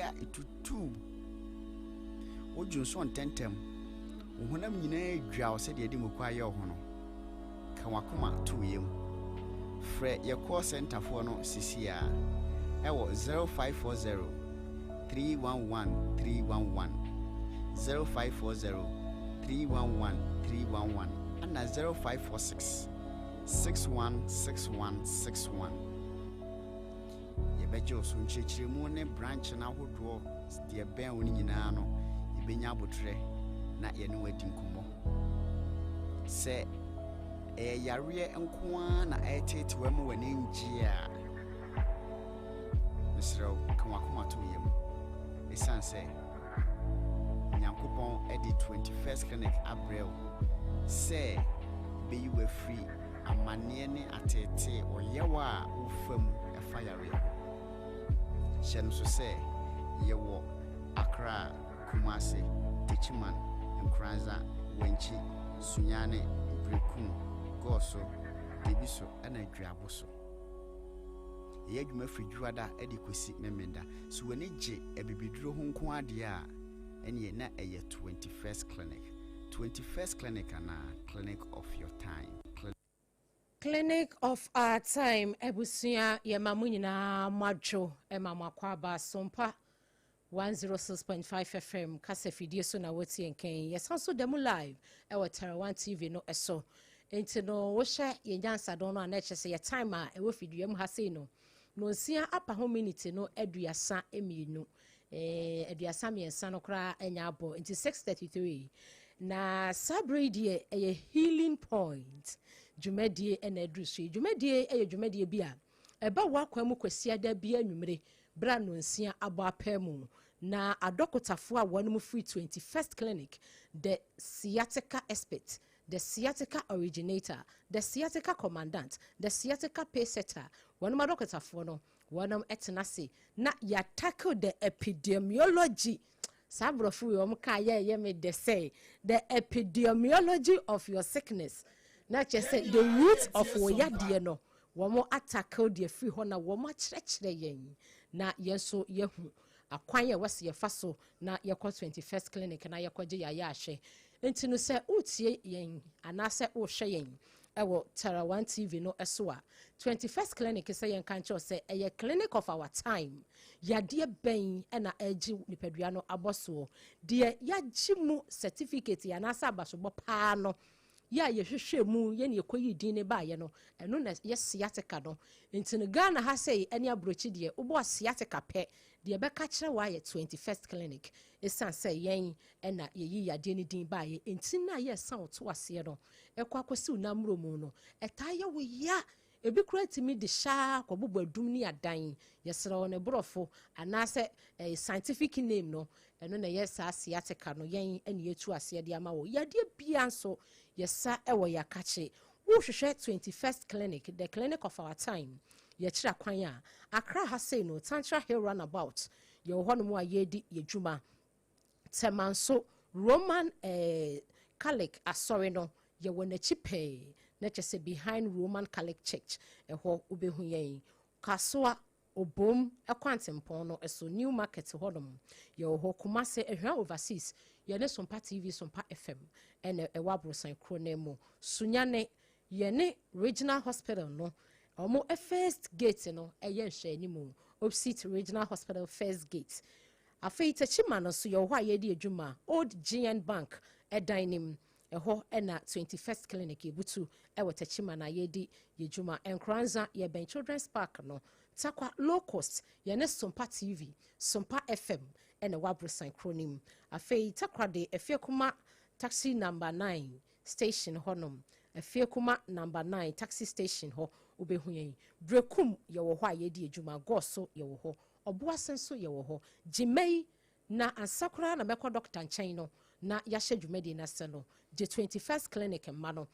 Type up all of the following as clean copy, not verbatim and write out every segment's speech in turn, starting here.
ya, ɛtutu. Wodwo nso ntɛntɛm. Wo honam nyinaa dwa wo sɛdeɛ ɛde moko ayɛ wo ho no. Ka w'akoma to wo yam. Frɛ yɛ call center foɔ no sisi a ɛwɔ 0540 311 311, 0540 311 311 ɛna 0546 616161. Yɛbɛgye wo so nkyerɛkyerɛmu ne branch no ahodoɔ deɛ bɛn wo no nyinaa no, yɛbɛnya abotrɛ na yɛne wo adi nkɔmmɔ. Sɛ ɛyɛ yareɛ nko ara na ɛreteetewa mu w'ani ngye a, mesrɛ wo, ka w'akoma to yam, ɛsiane sɛ Onyankopɔn de 21st Clinic abrɛ wo sɛ bɛyi wo afiri amanneɛ ne ateetee ɔyaw a wofa mu ɛfa yareɛ ho. Hyɛ no so sɛ yɛwɔ Accra, Kumase, Techiman, Nkoranza, Wankyi, Sunyani, Berekum, Goaso, Debiso ɛna Dweabo so. Yɛyɛ adwuma firi Dwoada de kɔsi Memenda. So w'ani gye abibiduro ho nko adeɛ a, ɛneɛ na ɛyɛ 21st Clinic. 21st Clinic anaa Clinic of your time. Clinic of our time. Abusua, yɛma mo nyinaa mo adwo, ɛma mo akɔ aba Sompa 106.5 FM kasa fidie so na wɔtie nkɛn. Yɛsan so da mu live ɛwɔ Tarawan TV no ɛso. Nti no wohyɛ yɛn nyansadɔn no a, na ɛkyerɛ sɛ yɛ time a ɛwɔ fidua mu ha sei no, 6 apa ho minute no 32, 33 no koraa ɛnya abɔ, nti 6:33. Na saa bere yi deɛ, ɛyɛ Healing Point dwumadie ɛna aduru so yi. Dwumadie ɛyɛ dwumadie bi a ɛba wɔ akwan mu Kwasiada bi anwummere berɛ a 6 abɔ apɛ mu, na adɔkotafoɔ a wɔn mu firi 21st Clinic, the sciatica expert, the sciatica originator, the sciatica commandant, the sciatica paysetter, wɔn mu adɔkotafoɔ no wɔn tena ase na yɛatackle the epidemiology. Saa aborɔfo yi wɔn kaa yɛ me de sɛ the epidemiology of your sickness, na kyerɛ sɛ the root of wɔ yadeɛ no, wɔn atackle deɛ firi hɔ na wɔn akyerɛkyerɛ yɛn na yɛn nso yɛhu akwan a wɔsi yɛfa so na yɛkɔ 21st Clinic na yɛkɔgye yɛayɛ ahwɛ. Nti no sɛ wotie yɛn anaasɛ wohwɛ yɛn ɛwɔ Tarawan TV no ɛso a, 21st Clinic sɛ yɛn ka nkyɛw sɛ ɛyɛ clinic of our time. Yadeɛ bɛn ɛna ɛgye nipadua no abɔ soɔ? Deɛ yɛagye mu certificate anaasɛ abasobɔ paa no yɛ a yɛhwehwɛ mu yɛne yɛkɔyi din ne baayɛ no, ɛno na yɛ sciatica no. Nti no Ghana ha sɛ ɛne aburokyi deɛ, wobɔ sciatica pɛ deɛ, ɛbɛka kyerɛ wɔ ayɛ 21st Clinic, ɛsiane sɛ yɛn ɛna yɛyi yadeɛ no din baayɛ. Nti na yɛsa wo to aseɛ no ɛkɔ akɔsi wo nammerɛ mu no, ɛtaa yɛ wo ya, ebi kura tumi de hyɛa kɔbobɔ adum ne adan. Yɛsrɛ wɔ ne borɔfo anaasɛ ɛyɛ scientific name no, ɛno na ɛyɛ saa sciatica no. Yɛn ɛna yɛtu aseɛ de ama wɔ yadeɛ bia nso yɛsa ɛwɔ yɛakakye. Wohwehwɛ 21st Clinic, the clinic of our time, yɛkyerɛ kwan a, Accra ha sei no, Tantra Hill roundabout, yɛwɔ hɔnom a yɛredi yɛdwuma. Tɛma nso, Roman Catholic asɔre no, yɛwɔ n'akyi pɛɛ, na kyerɛ sɛ behind Roman Catholic Church ɛhɔ wobɛhu yɛn. Kasoa Obom ɛkwantempɔn no ɛso, New Market hɔnom, yɛwɔ hɔ. Kumase, Ehwɛ Overseas, yɛne Sompa TV, Sompa FM ɛna ɛwɔ aborosan kuro no mu. Sunyane, yɛne Regional Hospital no ɔmo first gate no ɛyɛ nhwɛanimu, opposite Regional Hospital first gate. Afei Tɛkyima no nso, yɛwɔ hɔ a yɛdi adwuma, Old GN Bank ɛdan nim ɛhɔ ɛna 21st Clinic yɛbutu ɛwɔ Tɛkyima na yɛdi yɛdwuma. Nkoranza, yɛbɛn Children's Park no. Takwa Low Cost, yɛne Sompa TV, Sompa FM ɛna ɛwɔ aborosan kuro no mu. Afei Takwa de Efiekuma taxi number 9 station hɔnom, Efiekuma number 9 taxi station hɔ wobɛhu yɛn. Brekum, yɛwɔ hɔ a yɛdi adwuma. Gɔɔso, yɛwɔ hɔ. Ɔboase nso, yɛwɔ hɔ. Gyima yi na ansa koraa na mɛkɔ dɔkta nkyɛn no na yɛahyɛ dwumadie no ase no, gye 21st Clinic mma no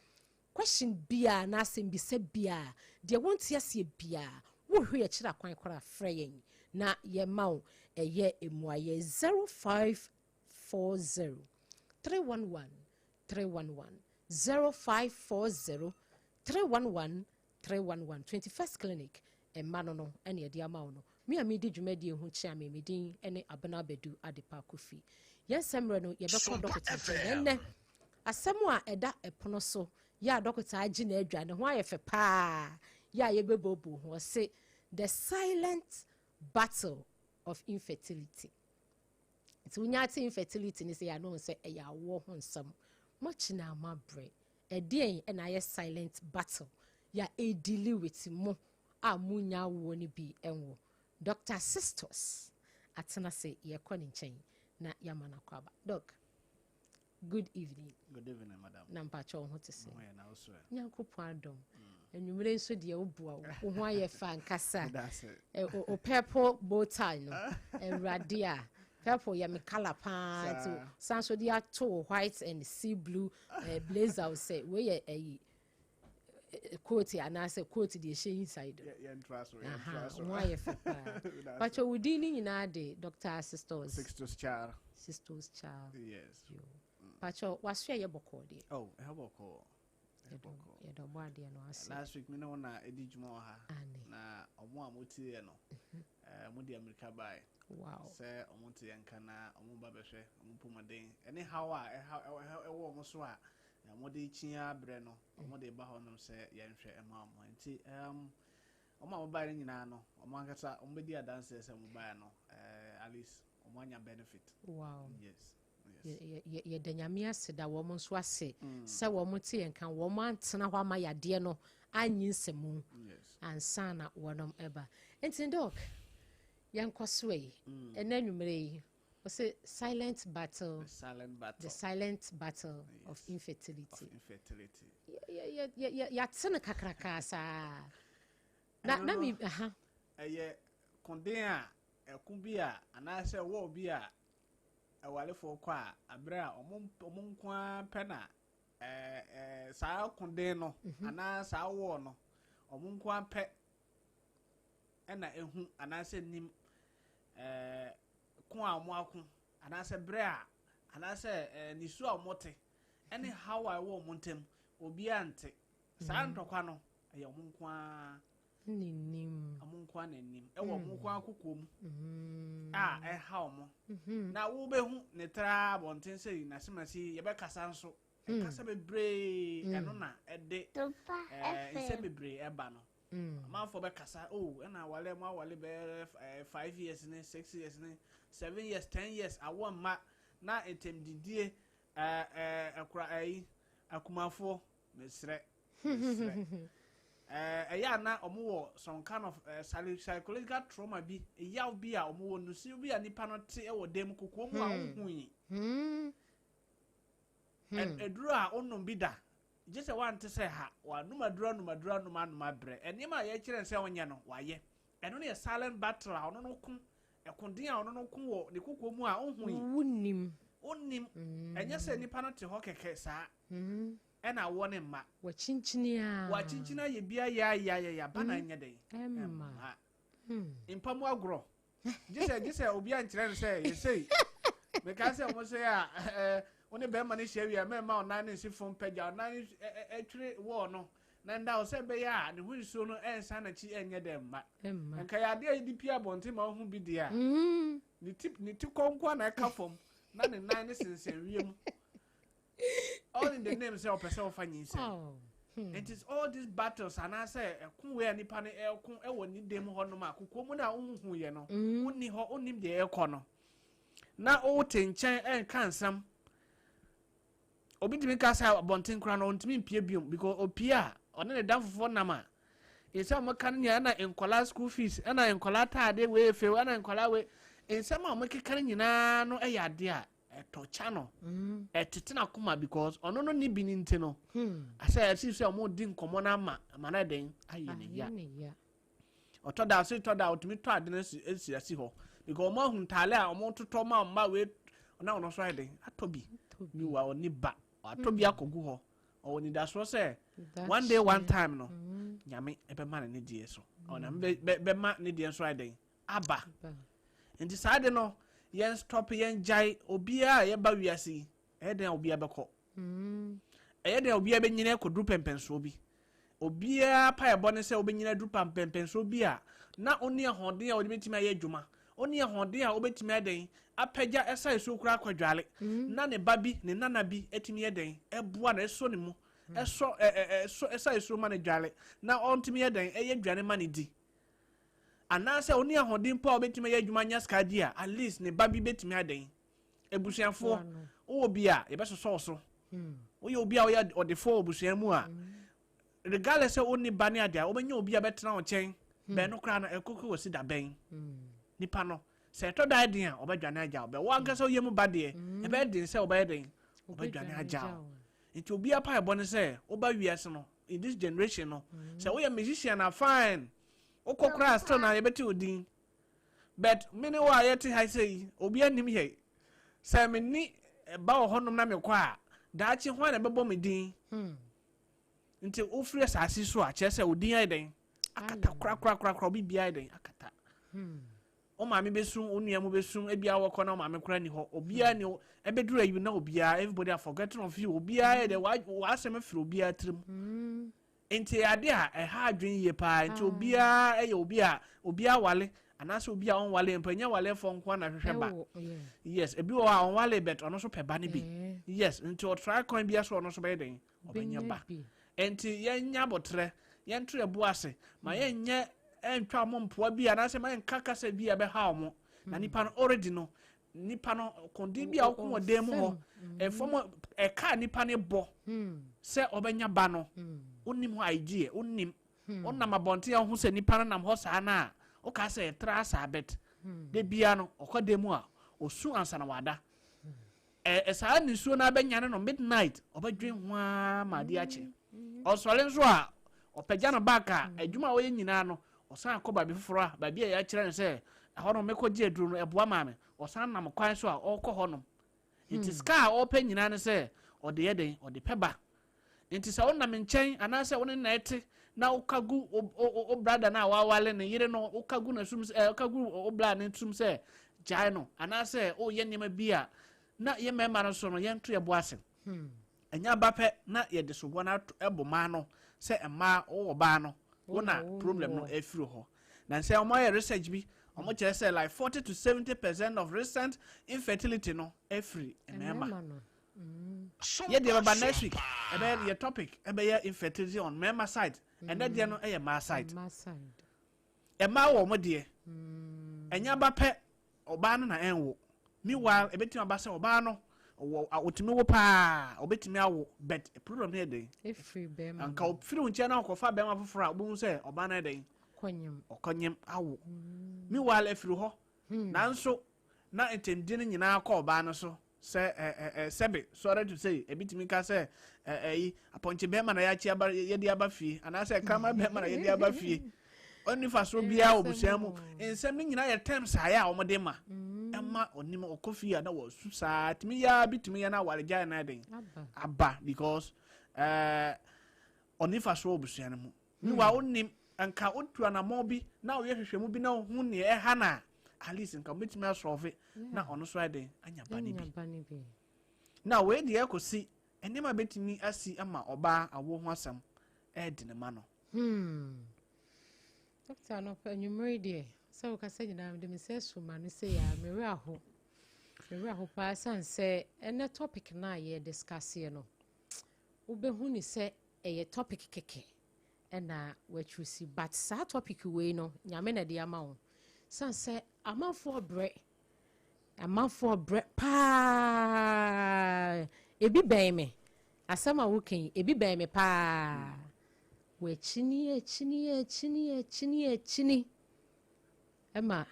question biaa na asɛm bisa biaa deɛ wonte aseɛ biaa, wohwɛ yɛkyerɛ akwan koraa, frɛ yɛn na yɛma wo ɛyɛ mmuayɛ. 0540 311 311, 0540 311 311. 21st Clinic ɛma no ɛne ɛde ama wo no. Me a medi dwumadie ho kyea me, me din ne Abena Badu Adepa Kofi. Yɛn nsɛm mmerɛ no yɛbɛkɔ dɔkota nkyɛn na ɛnnɛ asɛm a ɛda ɛpono so yɛ a dɔkota agye n'adwa ne ho ayɛ fɛ paa yɛ a yɛbɛbooboo ho ɔse the silent battle of infertility. Nti wonya ate infertility ne sɛ yɛ ano sɛ ɛyɛ awoɔ ho nsɛm. Moakyi na ama brɛ. Ɛdeɛn na ayɛ silent battle yɛ a ɛdeal with mo a munya awoɔ no bi nwo. Dr. Sistos atena se yɛkɔ ne nkyɛn na yɛama no akɔ aba. Doc, good evening. Good evening, madam. Na mpakyɛ wo ho te sɛ? Ho yɛ na wo so ɛ? Nyankopɔn adom. Anwummere nso deɛ woboa wo ho ayɛ fa nkasa. Meda ase. O purple bow tie no, Awurade a purple yɛ me colour paa nti san so de ato wo white and sea blue blazer wo sɛ wei yɛ ɛyi coat anaasɛ coat deɛ ɛhyɛ inside. Yɛntoa so, yɛntoa so. Ho ayɛ fɛ paa. Meda ase. Pakyɛ wo din ne nyinaa de Dr. Sistos? Sixtus Child. Sistos Child. Yes. Yo. Pakyɛ waso ɛyɛ bɔkɔɔ deɛ? Oh, ɛhɔ bɔkɔɔ. Ɛhɔ bɔkɔɔ. Yɛdɔ ɔbɔ adeɛ no ase. Last week me ne wo na ɛdi dwuma wɔ ha. Ane. Na ɔmo a motie no, mo de Amerika bae. Sɛ ɔmo te yɛn nka na ɔmo ba bɛhwɛ, ɔmo pɔmɔden. Ɛne haw a ɛwɔ ɔmo so a, ɔmo de kyia berɛ no, ɔmo de ba hɔnom sɛ yɛnhwɛ ɛma ɔmo. Nti, ɔmo a mobaeɛ no nyinaa no, ɔmo ankasa, ɔmo bɛdi adanseɛ sɛ ɔmo baeɛ no, at least ɔmo anya benefit. Yes. Yes. Yɛda Nyame ase da wɔn nso ase sɛ wɔn te yɛn ka, wɔn antena hɔ ama yadeɛ no anyi nsɛmu ansa na wɔnom ɛba. Nti Doc, yɛnkɔ so yi, ɛnɛ anwummerɛ yi, wɔsɛ silent battle, The silent battle. The silent battle of infertility. Of infertility. Yɛate no kakraka saa. Na Ɛno na no, mi aha. Ɛyɛ koden a ɛko bi a anaasɛ wɔɔ bi a ɛwarefoɔ kɔ a abere a ɔmo nko ara pɛ na ɛɛ ɛɛ saa koden no anaa saa wɔɔ no ɔmo nko ara pɛ ɛna ehu anaasɛ nim ko a ɔmo ako anaasɛ bere a anaasɛ nisu a ɔmo te ɛne haw a ɛwɔ ɔmo ntam obiara nte saa ntɔkwa no ɛyɛ ɔmo nko ara Ne nim. Ɔmo nko ara n'anim ɛwɔ ɔmo nko ara kokoɔ mu a ɛha ɔmo na wobɛhu ne tra abɔnten sɛ n'asemasi yɛbɛkasa nso ɛkasa bebree ɛno na ɛde nsɛm bebree ɛba no amanfoɔ bɛkasa oh ɛna awale mo awale bɛyɛ 5 years ne 6 years ne 7 years, 10 years awɔ mma na ntɛmdidie ɛɛ ɛɛ ɛkora ɛyi akumafoɔ mesrɛ mesrɛ ɛyɛ ana ɔmo wɔ some kind of psychological trauma bi, ɛyaw bi a ɔmo wɔ nusu bi a nipa no te ɛwɔ dan mu kokoɔ mu a ɔnhu yi aduro a ɔnom bi da gye sɛ wante sɛ ha wanom aduro anom aduro anom anom abrɛ nneɛma a yɛkyerɛ sɛ ɔnyɛ no wayɛ ɛno no yɛ silent battle a ɔno no ko ɛkoden a ɔno no ko wɔ ne kokoɔ mu a ɔnhu yi. Wonim. Ɔnnim ɛnyɛ sɛ nipa no te hɔ kɛkɛ saa ɛna awɔ ne mma. Wɔkyinkyini a. Wakyinkyini ayɛ bi ayɛ ayɛ ayɛ aba na nyɛ den. Ɛmma. Mpa mu agorɔ gye sɛ obi ankyerɛ no sɛ yɛsei meka sɛ ɔmo sɛ a wo ne bɛrima no hyia wie a mɛmma ɔnan ne nsi fam pagya ɔnan no ɛtwere wɔɔ no na nda wo sɛ ɛbɛyɛ a ne ho nsuo no ɛnsan n'akyi ɛnyɛ dɛ mma. Ɛmma. Nka yɛ adeɛ a yɛde pie abɔnten ma wohu bi deɛ a ne ti kɔnko a na ɛka fam na ne nan ne sensɛn wiem all in the name sɛ ɔpɛ sɛ ɔfa nyinsɛn. Oh. It is all these battles anaasɛ ɛko wei a nipa no ɛko ɛwɔ ne dɛm hɔ nom a kokoɔ mu no a wohu yɛ no wonni hɔ wonnim deɛ ɛkɔ no na wote nkyɛn ɛnka nsɛm obi ntumi ka sɛ abɔnten koraa no ɔntumi mpie biom because opie a ɔne ne dan fofoɔ nam a nsɛm a wɔka no nyinaa ɛna nkɔlaa school fees ɛna nkɔlaa ataade wei efew ɛna nkɔlaa wei nsɛm a wɔkeka no nyinaa no ɛyɛ adeɛ a ɛtɔ kya no ɛtete n'akoma because ɔno no ne bi ne nti no asɛ ɛsi sɛ ɔmo di nkɔmɔ no ama ama no ɛden ayɛ ne ya. Ayɛ ne ya. Ɔtɔ da ase tɔ da ɔtumi tɔ ade no esi asi hɔ because ɔmo ahu ntaale a ɔmo totɔ ma ɔmo wei na ɔno nso ayɛ den atɔ bi. Tɔ bi. Mi wa ɔni ba atɔ bi akɔgu hɔ ɔwɔ nidasoɔ sɛ one day one time no Nyame ɛbɛma ne deɛ so ɔnam bɛma ne deɛ nso ayɛ den aba. Ba. Nti saa de no yɛn stop yɛn gyae obiara a yɛba wiase yi ɛyɛ den a obiara bɛkɔ ɛyɛ den a obiara bɛnyina akɔduru pɛmpɛnsoɔ bi. Obiara paebɔ ne sɛ wobɛnyina aduru pa mpɛmpɛnsoɔ bi a na ɔni ahoɔden a wɔde bɛtumi ayɛ adwuma, ɔni ahoɔden a wobɛtumi ayɛ dɛn apagya ɛsa esuo koraa akɔdwale, na ne ba bi, ne nana bi atumi yɛ dɛn ɛboa no, ɛsɔ ne mu, ɛsɔ ɛ ɛ ɛsɔ ɛsa esuo ma ne dwale, na ɔntumi yɛ dɛn ɛyɛ aduane ma ne di. Anaasɛ ɔni ahoɔden mpo a wobɛtumi ayɛ adwuma nya sika di a, at least ne ba bi bɛtumi ayɛ dɛn. Abusuafoɔ, wowɔ bi a yɛbɛsosɔ wo so. Woyɛ obi a woyɛ ɔdefoɔ wɔ abusua mu a, regardless sɛ wonni ba ne adeɛ a, wobɛnya obi a bɛtena wo nkyɛn. Bɛn no koraa no, ɛkoko wɔ si da bɛn nipa no sɛ ɛtɔ da den a, ɔbɛdwane agya wo. Bɛ wo ankasa woyɛ mu ba deɛ, ɛbɛyɛ den sɛ wobɛyɛ den ɔbɛdwane agya wo. Nti obi apa ɛbɔ ne sɛ woba wiase no, in this generation no, sɛ woyɛ musician a, fine, wokɔ koraa still na yɛbɛte wo din. But me ne wo a yɛte ha sɛ yi, obi anim yɛ sɛ me ni ba wɔ hɔnom na mekɔ a, daakye hwan na ɛbɛbɔ me din? Nti wofiri asase so a, kyerɛ sɛ wo din ayɛ dɛn akata korakorakorakora, obi biara ayɛ dɛn akata. Wo maame bɛsu, wo nua mu bɛsu, ebia wɔkɔ na wo maame koraa ni hɔ, obiara ni hɔ. Ɛbɛduru ayi na obiara, everybody are forgetting of you. Obiara yɛ dɛ w'asɛm afiri obiara tirim. Nti ɛyɛ ade a ɛha adwene yie paa. Nti obiara yɛ obi a obiara wale anaasɛ obi a ɔnwale mpo, ɛnyɛ walefoɔ nko ara na ɛhwehwɛ ba. Yes, ebi wɔ hɔ a ɔnwale, but ɔno nso pɛ ba no bi. Yes, nti ɔtry kwan bi so, ɔno nso bɛyɛ dɛn ɔbɛnya ba. Nti yɛnya abɔtrɛ, yɛnto yɛ bo ase ma yɛnyɛ ɛntwa ɔmo mpoa bi anaasɛ ma yɛnka kasa bi a ɛbɛha ɔmo. Na nipa no already no, nipa no kɔnden bi a ɔko wɔ dan mu hɔ, ɛfam ɛka nipa no bɔ sɛ ɔbɛnya ba no, wonim hɔ idea, wonim wonam abɔnten a wohu sɛ nipa no nam hɔ saa no a, woka sɛ ɛtra saa, but de bia no ɔkɔ dan mu a, ɔsu ansa na wada. Ɛ saa nisuo no abɛnyane no midnight, ɔbɛdwen ho ara ma adeɛ akye. Ɔsɔre nso a, ɔpagya no back a, adwuma a ɔyɛ nyinaa no, ɔsan akɔ baabi foforɔ a baabi a yɛakyerɛ no sɛ ɛhɔ no mekɔgye aduro no ɛboa maa me. Ɔsan nam kwan so a ɔrekɔ hɔ nom. Nti sika a ɔrepɛ nyinaa no sɛ ɔde yɛ den ɔde pɛ ba. Nti sɛ wonam nkyɛn anaasɛ wo ne na ɛte na woka gu wo brother no a wawale ne yere no, woka gu n'asum sɛ woka gu wo bra ne tirim sɛ gyae no anaasɛ woyɛ nneɛma bi a, na yɛ mmarima no so no, yɛnto yɛ bo ase. Ɛnyɛ aba pɛ na yɛde soboɔ no ɛbɔ mmaa no sɛ mmaa wowɔ baa no wo na problem no ɛfiri hɔ. Na sɛ wɔn ayɛ research bi, wɔn kyerɛ sɛ like 40 to 70% of recent infertility no ɛfiri mmarima. Yɛ deɛ bɛba next week, ɛbɛyɛ yɛ topic ɛbɛyɛ infertility on mmarima side. Ɛnɛ deɛ no ɛyɛ mmaa side. Mmaa wɔ wɔn deɛ, ɛnyɛ aba pɛ ɔbaa no na ɛnwo. Meanwhile, ebɛtumi aba sɛ ɔbaa no ɔwɔ, ɔtumi wo paa, ɔbɛtumi awo, but problem no yɛ den. Efiri bɛrima. Nka ɔfiri wo nkyɛn na ɔkɔfa bɛrima foforɔ a, wobɛhu sɛ ɔbaa no yɛ den ɔkɔnyem awo. Meanwhile, efiri hɔ nanso na ntɛmdi no nyinaa kɔ ɔbaa no so sɛ ɛ ɛ ɛ sɛbe, sorry to say, ebi tumi ka sɛ ɛ ɛyi apɔnkye bɛrima na yɛakyi aba, yɛde aba fie, anaasɛ kraman bɛrima na yɛde aba fie, ɔnni fa so biara wɔ busua mu. Nsɛm no nyinaa yɛ terms a yɛ a wɔde ma ɛma ɔnim ɔkɔ fie a na wɔsu saa tumi yɛ bi tumi yɛ na aware gyae na ɛden aba because ɔnni fa so wɔ busua no mu. Meanwhile, wonim nka wotu anammɔn bi na woyɛ hwehwɛmu bi na wohu nea ɛha no a, at least nka wobɛtumi asolve na ɔno so ayɛ den anya ba no bi. Na wei deɛ, ɛkɔsi nneɛma bɛtumi asi ama ɔbaa awo ho asɛm ɛɛdi ne ma no. Dɔkta, anɔpa anwummere deɛ, sɛ wokasa nyinaa mede me sɛ so ma no sɛ yɛ a, mewerɛ aho, mewerɛ aho paa, ɛsiane sɛ ɛnɛ topic no a yɛdiscusseɛ no, wobɛhu ne sɛ ɛyɛ topic kɛkɛ ɛna wɔatwusi, but saa topic wei no, Nyame na ɛde ama wo, sane sɛ amanfoɔ brɛ, amanfoɔ brɛ paa. Ebi bɛn me, asɛm a woka yi, ebi bɛn me paa. Wɔakyini, akyini, akyini, akyini, akyini, ɛma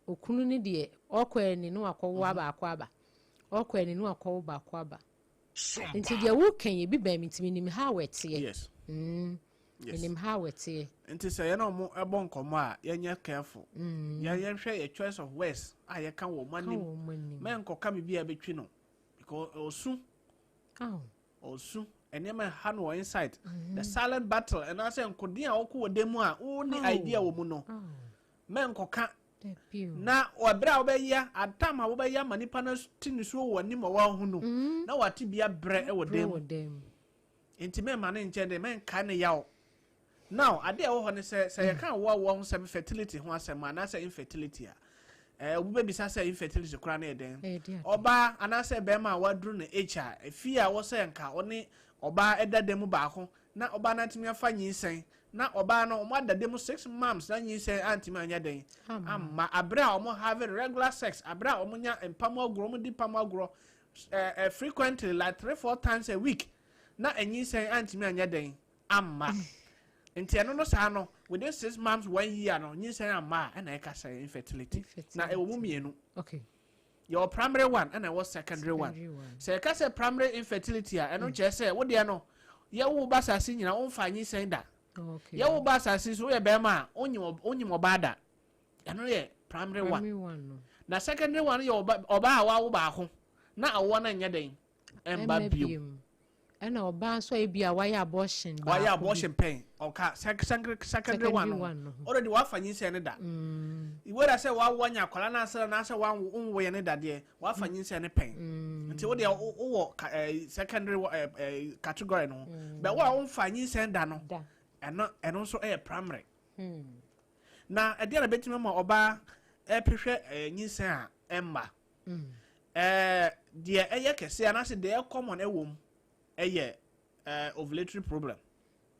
okunu ne deɛ ɔkɔ ani no akɔwo abaako aba, ɔkɔ ani no akɔwo baako aba. Nti deɛ woka yi, ebi bɛn me, nti menim ha a wɔteɛ. Menim ha a wɔteɛ. Nti sɛ yɛn a ɔmo ɛbɔ nkɔmɔ a, yɛnyɛ careful. Yɛnhwɛ yɛ choice of words a yɛka wɔ ɔmo ka anim. Wɔ ɔmo anim. Mɛnkɔka biribi a ɛbɛtwi no because ɔsu. Ɔsu, nneɛma ɛha no wɔ inside, the silent battle ɛnaasɛ nkoden a ɔkɔ wɔ dan mu a wɔn idea wɔ mu no, mɛnkɔka. Dabi o. Na ɔbrɛ a wobɛyɛ atam a wobɛyɛ ama nipa no te ne suo wɔ anim a wahu no na wate bi abrɛ wɔ brɛ dan mu. Wɔ dan mu. Nti mɛma ne nkyɛn de mɛnkae ne yaw. Now, adeɛ a ɛwɔ hɔ ne sɛ yɛka awoɔ ho sɛm, fertility ho asɛm anaasɛ infertility a, obi bɛbisa sɛ infertility koraa no yɛ dɛn? Ɛyɛ deɛ ade. Ɔbaa anaasɛ bɛrima a waduru ne age a efi a wɔsɛ nka ɔne ɔbaa ɛda dan mu baako na ɔbaa no atumi afa nyinsɛn, na ɔbaa no ɔmo ada dan mu 6 months na nyinsɛn antumi anyɛ dɛn? Amma. Amma, abere a ɔmo have regular sex, abere a ɔmo nya mpam agorɔ, ɔmo di pam agorɔ ɛɛ ɛɛ frequently, like three, four times a week, na nyinsɛn antumi anyɛ dɛn? Amma. Nti ɛno no saa no, within 6 months, one year no, nyinsɛn amma a, ɛna ɛka sɛ infertility. Na ɛwɔ mu mmienu. Yɛwɔ primary one ɛna ɛwɔ secondary one. Secondary one. Sɛ ɛka sɛ primary infertility a, ɛno kyerɛ sɛ wodeɛ no, yɛwo ba asase nyina, womfa nyinsɛn da. Yɛwo ba asase so, woyɛ bɛrima a, wonyim ɔbaa da. Ɛno yɛ primary one. Primary one no. Na secondary one yɛ ɔbaa a wawo baako na awoɔ no nyɛ dɛn? Ɛmba bio. Biom. Ɛna ɔbaa nso a ebi a wayɛ abortion baako Wayɛ bi. abortion pɛn, ɔka secondary one no. One no ho. Already wafa nyinsɛn ne da. Whether sɛ wawo anya akwadaa no asɛ anaasɛ wanwo nwoyɛ ne dadeɛ, wafa nyinsɛn ne pɛn. Nti wo deɛ, wowɔ secondary category no ho. Bɛ wo a womfa nyinsɛn da no, Da. ɛno nso ɛyɛ primary. Na ɛdeɛ na bɛtumi ama ɔbaa ɛpehwɛ nyinsɛn a ɛmma? Deɛ ɛyɛ kɛseɛ anaasɛ deɛ ɛyɛ common ɛwɔ mu ɛyɛ ovulatory problem.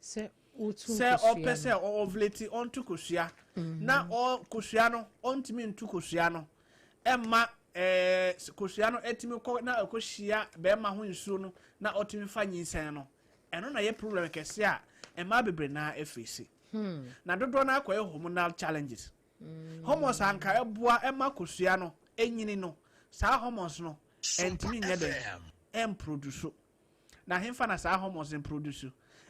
Sɛ wotu Sɛ nkosua ɔpɛ no. sɛ ɔovulate, ɔnto kosua, na ɔ kosua no ɔntumi nto kosua no, ɛma kosua no ɛtumi kɔ na ɛkɔhyia bɛrima ho nsuo no na ɔtumi fa nyinsɛn no, ɛno na yɛ problem kɛseɛ a mmaa bebree naa ɛfiri. Na dodoɔ no akɔyɛ hormonal challenges. Hormones anka ɛboa ɛma kosua no ɛnyini no, saa hormones no ɛntumi nyɛ dɛ ɛmproduce. Na hemfa na saa hormones no produce?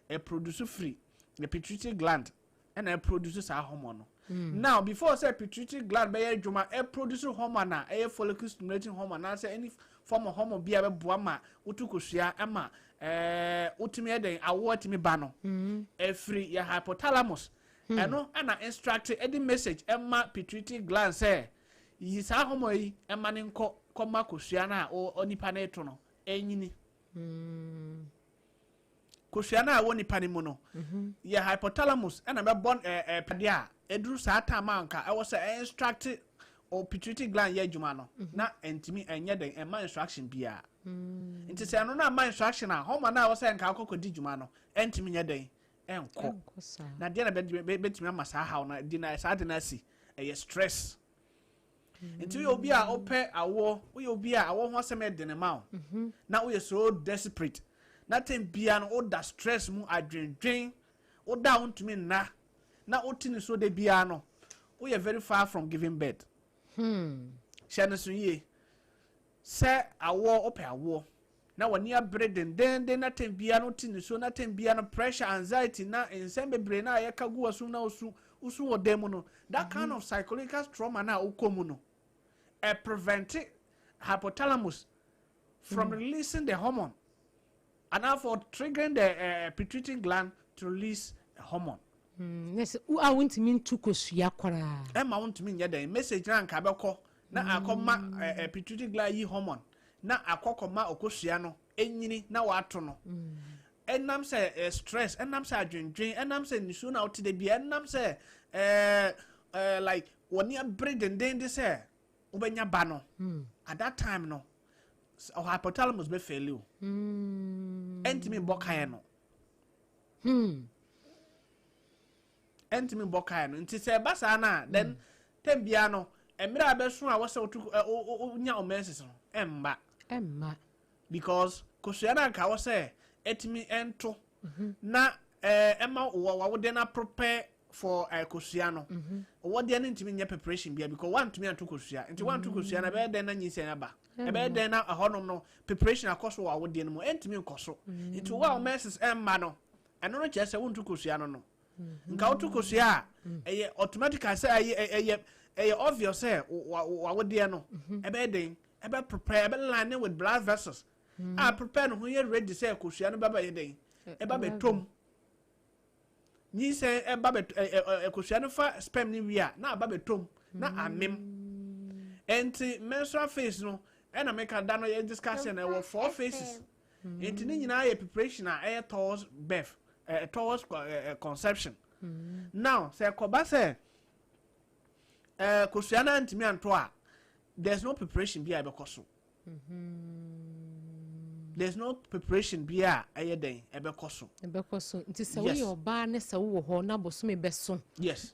Ɛproduce firi the pituitary gland, ɛna ɛproduce saa hormone no. Now, before sɛ pituitary gland bɛyɛ adwuma ɛproduce hormone a ɛyɛ follicle stimulating hormone anaasɛ any form of hormone bi a bɛboa ma wotu kosua ɛma wotumi ɛdɛn, awoɔ atumi ba no, ɛfiri yɛ hypothalamus. Ɛno ɛna instruct, ɛde message ɛma pituitary gland sɛ yi saa hormone yi ɛma ne nkɔ kɔma kosua no a onipa no eto no ɛnyini. Kosua no a ɛwɔ nipa no mu no, yɛ hypothalamus ɛna bɛbɔ ɛɛ ɛɛ padeɛ a ɛduru saa time a nka ɛwɔ sɛ ɛinstruct o pituitary gland yɛ adwuma no, na ɛntumi ɛnyɛ den ɛma instruction biara. Nti sɛ ɛno no ama instruction a, hormone no a ɛwɔ sɛ nka akɔkɔ di dwuma no ɛntumi nyɛ den ɛnkɔ. Ɛnkɔ saa. Na deɛ na bɛtumi ama saa haw no di na saa de no asi ɛyɛ stress. Nti woyɛ obi a wopɛ awoɔ, woyɛ obi a awoɔ ho asɛm yɛ dene ma wo, na woyɛ so desperate na time bia no woda stress mu, adwendwen, woda a wontumi nna na wote ne so de biara no, woyɛ very far from giving birth. Hyɛ no so yie sɛ awoɔ, wopɛ awoɔ na w'ani abere dendenden na time bia no wote ne so na time bia no pressure, anxiety na nsɛm bebree na yɛka gu w'asom na wosu wɔ dan mu no, that kind of psychological trauma na wokɔ mu no, ɛ prevent hypothalamus from releasing the hormone and for triggering the pituitary gland to release a hormone. Na sɛ wo a wontumi ntu kosua koraa. Ɛma wontumi nyɛ dɛn, message na anka bɛkɔ na akɔma pituitary gland yi hormone na akɔkɔma okosua no ɛnyini na wato no, ɛnam sɛ stress, ɛnam sɛ adwendwen, ɛnam sɛ nisuo na wote de bia, ɛnam sɛ ɛɛ ɛɛ like wɔne abere dendenden sɛ wobɛnya ba no, at that time no hypothalamus bɛfail o, ɛntumi bɔ kaeɛ no. Ɛntumi bɔ kaeɛ no. Nti sɛ ɛba saa no a, then time biara no, mmerɛ a bɛso a wɔsɛ wotu ɛ wo wo wonya wo menses no, ɛmba. Ɛmma. Because kosua no anka wɔ sɛ ɛtumi ɛnto na ɛma wɔ wawodeɛ no prepare for kosua no, wɔdeɛ no ntumi nyɛ preparation bia because wantumi anto kosua. Nti wanto kosua no, ɛbɛyɛ dɛn na nyinsɛn aba? Ɛbɛyɛ dɛn na ɛhɔnom no preparation akɔ so wɔ awodeɛ no mu? Ɛntumi nkɔ so. Nti wo a wo menses ɛmma no, ɛno no kyerɛ sɛ wonto kosua no. Nka woto kosua a, ɛyɛ automatic sɛ ɛyɛ obvious sɛ wawodeɛ no ɛbɛyɛ den, ɛbɛ prepare, ɛbɛ line with blood vessels a prepare no ho yɛ ready sɛ kosua no bɛba yɛ den, ɛba bɛtɔm, nyinsɛn ɛba bɛ ɛ ɛ kosua no fa sperm no wie a, na aba bɛtɔm na amem. Nti menstrual phase no, ɛna meka da no yɛ discuss no, ɛwɔ four phases. Nti ne nyinaa yɛ preparation a ɛyɛ towards birth, towards conception. Now sɛ ɛkɔba sɛ kosua no antumi anto a, there's no preparation bi a ɛbɛkɔ so. There's no preparation bi a ɛyɛ dɛn ɛbɛkɔ so. Ɛbɛkɔ so. Nti sɛ woyɛ ɔbaa ne sɛ wowɔ hɔ na bosome bɛso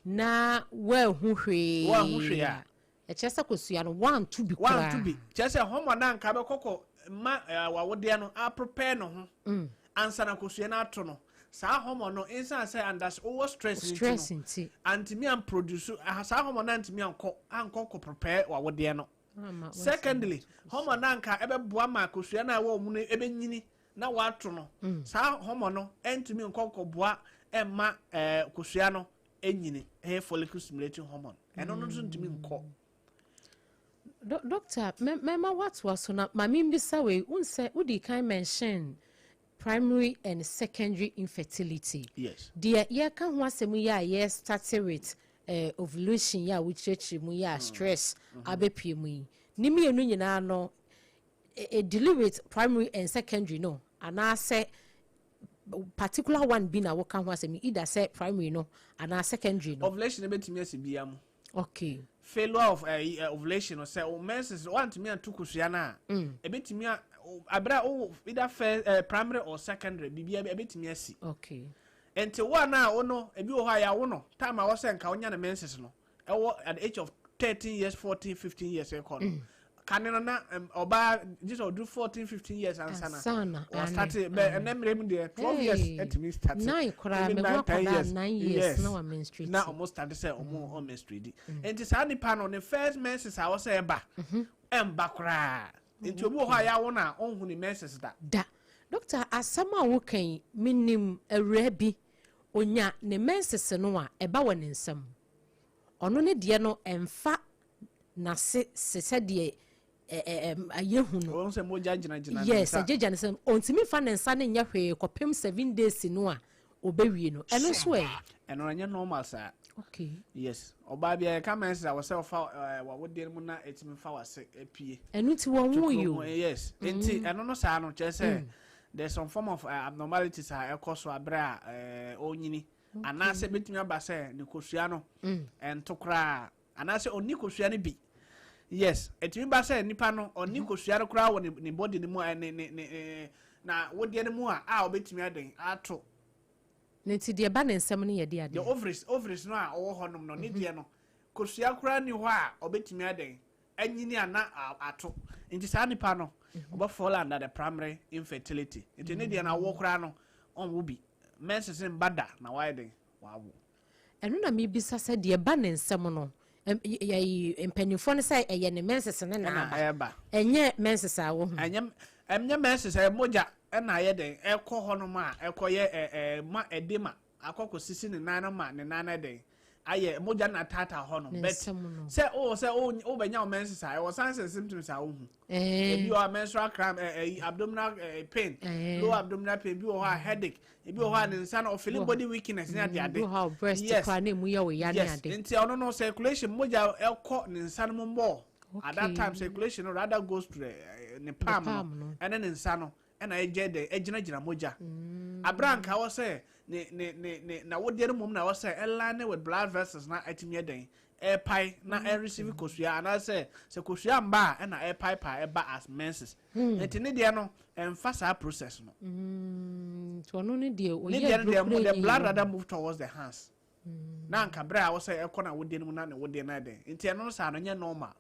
na woahu hwee, Woanhu hwee a, ɛkyerɛ sɛ kosua no woanto bi koraa. Wanto bi kyerɛ sɛ hormone na anka bɛkɔkɔ ma wawodeɛ no aprepare ne ho ansa na kosua no ato no, saa hormone no nsan sɛ andas wowɔ stress no stress nti no nti antumi amproduce saa hormone no antumi ankɔ kɔ prepare wawodeɛ no. Ama Secondly, hormone no anka ɛbɛboa ma kosua no a ɛwɔ mu no ɛbɛnyini na wato no, saa hormone no ɛntumi nkɔ kɔboa ɛmma kosua no ɛnyini. Ɛyɛ follicle stimulating hormone, ɛno no nso ntumi nkɔ. Doctor, mɛma woatoa so na ma membisa wei. Wohu sɛ wodi kan mention primary and secondary infertility. Deɛ yɛka ho asɛm yi a yɛ start with ovulation yi a wokyerɛkyerɛ mu yi a stress abɛpie mu yi, ne mmienu nyinaa no deal with primary and secondary no, anaasɛ particular one bi na woka ho asɛm yi, either sɛ primary no anaa secondary no? Ovulation no bɛtumi asi bia mu. Failure of ovulation no, sɛ o menses wantumi anto kosua no a, ɛbɛtumi a abere a wo either first, primary or secondary, biribia ɛbɛtumi asi. Nti wo a na wo no, ebi wɔ hɔ a yɛawo no time a wɔsɛ nka wonya ne menses no ɛwɔ at the age of 13 years, 14, 15 years ɛkɔ no, kane no na ɔbaa gye sɛ ɔduru 14, 15 years ansa na Ansa na, ɔstart. Bɛ ɛnɛ mmerɛ mu deɛ, 12 years ɛtumi start. 9 koraa. Even Mehu 9, 10 akwadaa years. 9 years na wa menstruate. Na ɔmo start sɛ ɔmo ɔmenstruate. Nti saa nipa no, ne first menses a wɔsɛ ɛba, ɛmba koraa. Nti obi wɔ hɔ a yɛawo no a ɔnhu ne menses da. Da. Doctor, asɛm a woka yi, menim awuraa bi, onya ne menses no a, ɛba wɔ ne nsam. Ɔno ne deɛ no ɛmfa n'ase se sɛdeɛ ayɛhu no. Wɔn sɛ mogya gyinagyina ne nsa. Agyagya ne nsam, ɔntumi fa ne nsa ne nyɛ hwee kɔpem 7 days no a ɔbɛwie no. Ɛno nso ɛ? Ɛno ɛnyɛ normal saa. Yes, ɔbaa bi a yɛka menses a, wɔsɛ ɔfa wawodeɛ no mu na ɛtumi fa wase apie. Ɛno nti wɔn wo yi Tokuro mu, o. Yes, nti ɛno no saa no kyerɛ sɛ there's some form of abnormalities a ɛkɔ so abere a ɔnyini, anaasɛ bɛtumi aba sɛ ne kosua no ɛnto koraa, anaasɛ ɔnni kosua no bi. Yes, ɛtumi ba sɛ nipa no ɔnni kosua no koraa wɔ ne body no mu a ne na wodeɛ no mu a ɔbɛtumi aden ato. Ne nti deɛ ba ne nsam no yɛ de the adeɛ. Ovaries no a ɔwɔ hɔnom no, ne deɛ no kosua koraa ni hɔ a ɔbɛtumi aden anyini ana ato. Nti saa nipa no ɔbɛ fall under the primary infertility. Nti ne deɛ no, awoɔ koraa no ɔnwo bi, menses mba da na wayɛ den wawo. Ɛno na mebisa sɛ deɛ ba ne nsam no, yɛyi mpanimfoɔ no sɛ ɛyɛ ne menses ne na ɛna aba. Ɛba. Ɛnyɛ menses a wohu. Ɛnyɛ menses, ɛyɛ mogya ɛna ayɛ den ɛkɔ hɔnom a ɛkɔyɛ ɛ ɛ ma ɛde ma akɔkɔ sisi ne nan no ma ne nan no den ayɛ mogya na taataa hɔnom. Ne But nsam no. sɛ o sɛ o wobɛnya wo menses a, ɛwɔ signs and symptoms a wohu. Ebi wɔ hɔ a menstrual cramp, ɛ ɛ abdominal pain, low abdominal pain bi wɔ hɔ a, headache ebi wɔ hɔ a, ne nsa no ɔfeeling body weakness ne ade ade. Bi wɔ hɔ a breast koraa na emu yɛ wo ya ne ade. Nti ɔno no, circulation, mogya ɛkɔ ne nsa no mu more at that time. Circulation no rather goes to the, ne palm no palm no. Ɛne ne nsa no ɛna ɛgye dɛ ɛgyinagyina mogya abira nka wɔ sɛ ne na wodeɛ no mom na wɔ sɛ ɛline with blood vessels na ɛtumi ɛdɛn ɛɛpae na ɛreceive kosua, anaasɛ sɛ kosua mba a, ɛna ɛpaepae ɛba as menses. Nti ne deɛ no ɛnfa saa process no. Nti ɔno ne deɛ Ne ɔyɛ deɛ no deɛ mo aduro the koraa blood nyɛ rather move towards the hands na nka berɛ a wɔsɛ ɛkɔ na wodeɛ no mu na ne wodeɛ no ɛdɛn. Nti ɛno no saa no nyɛ normal.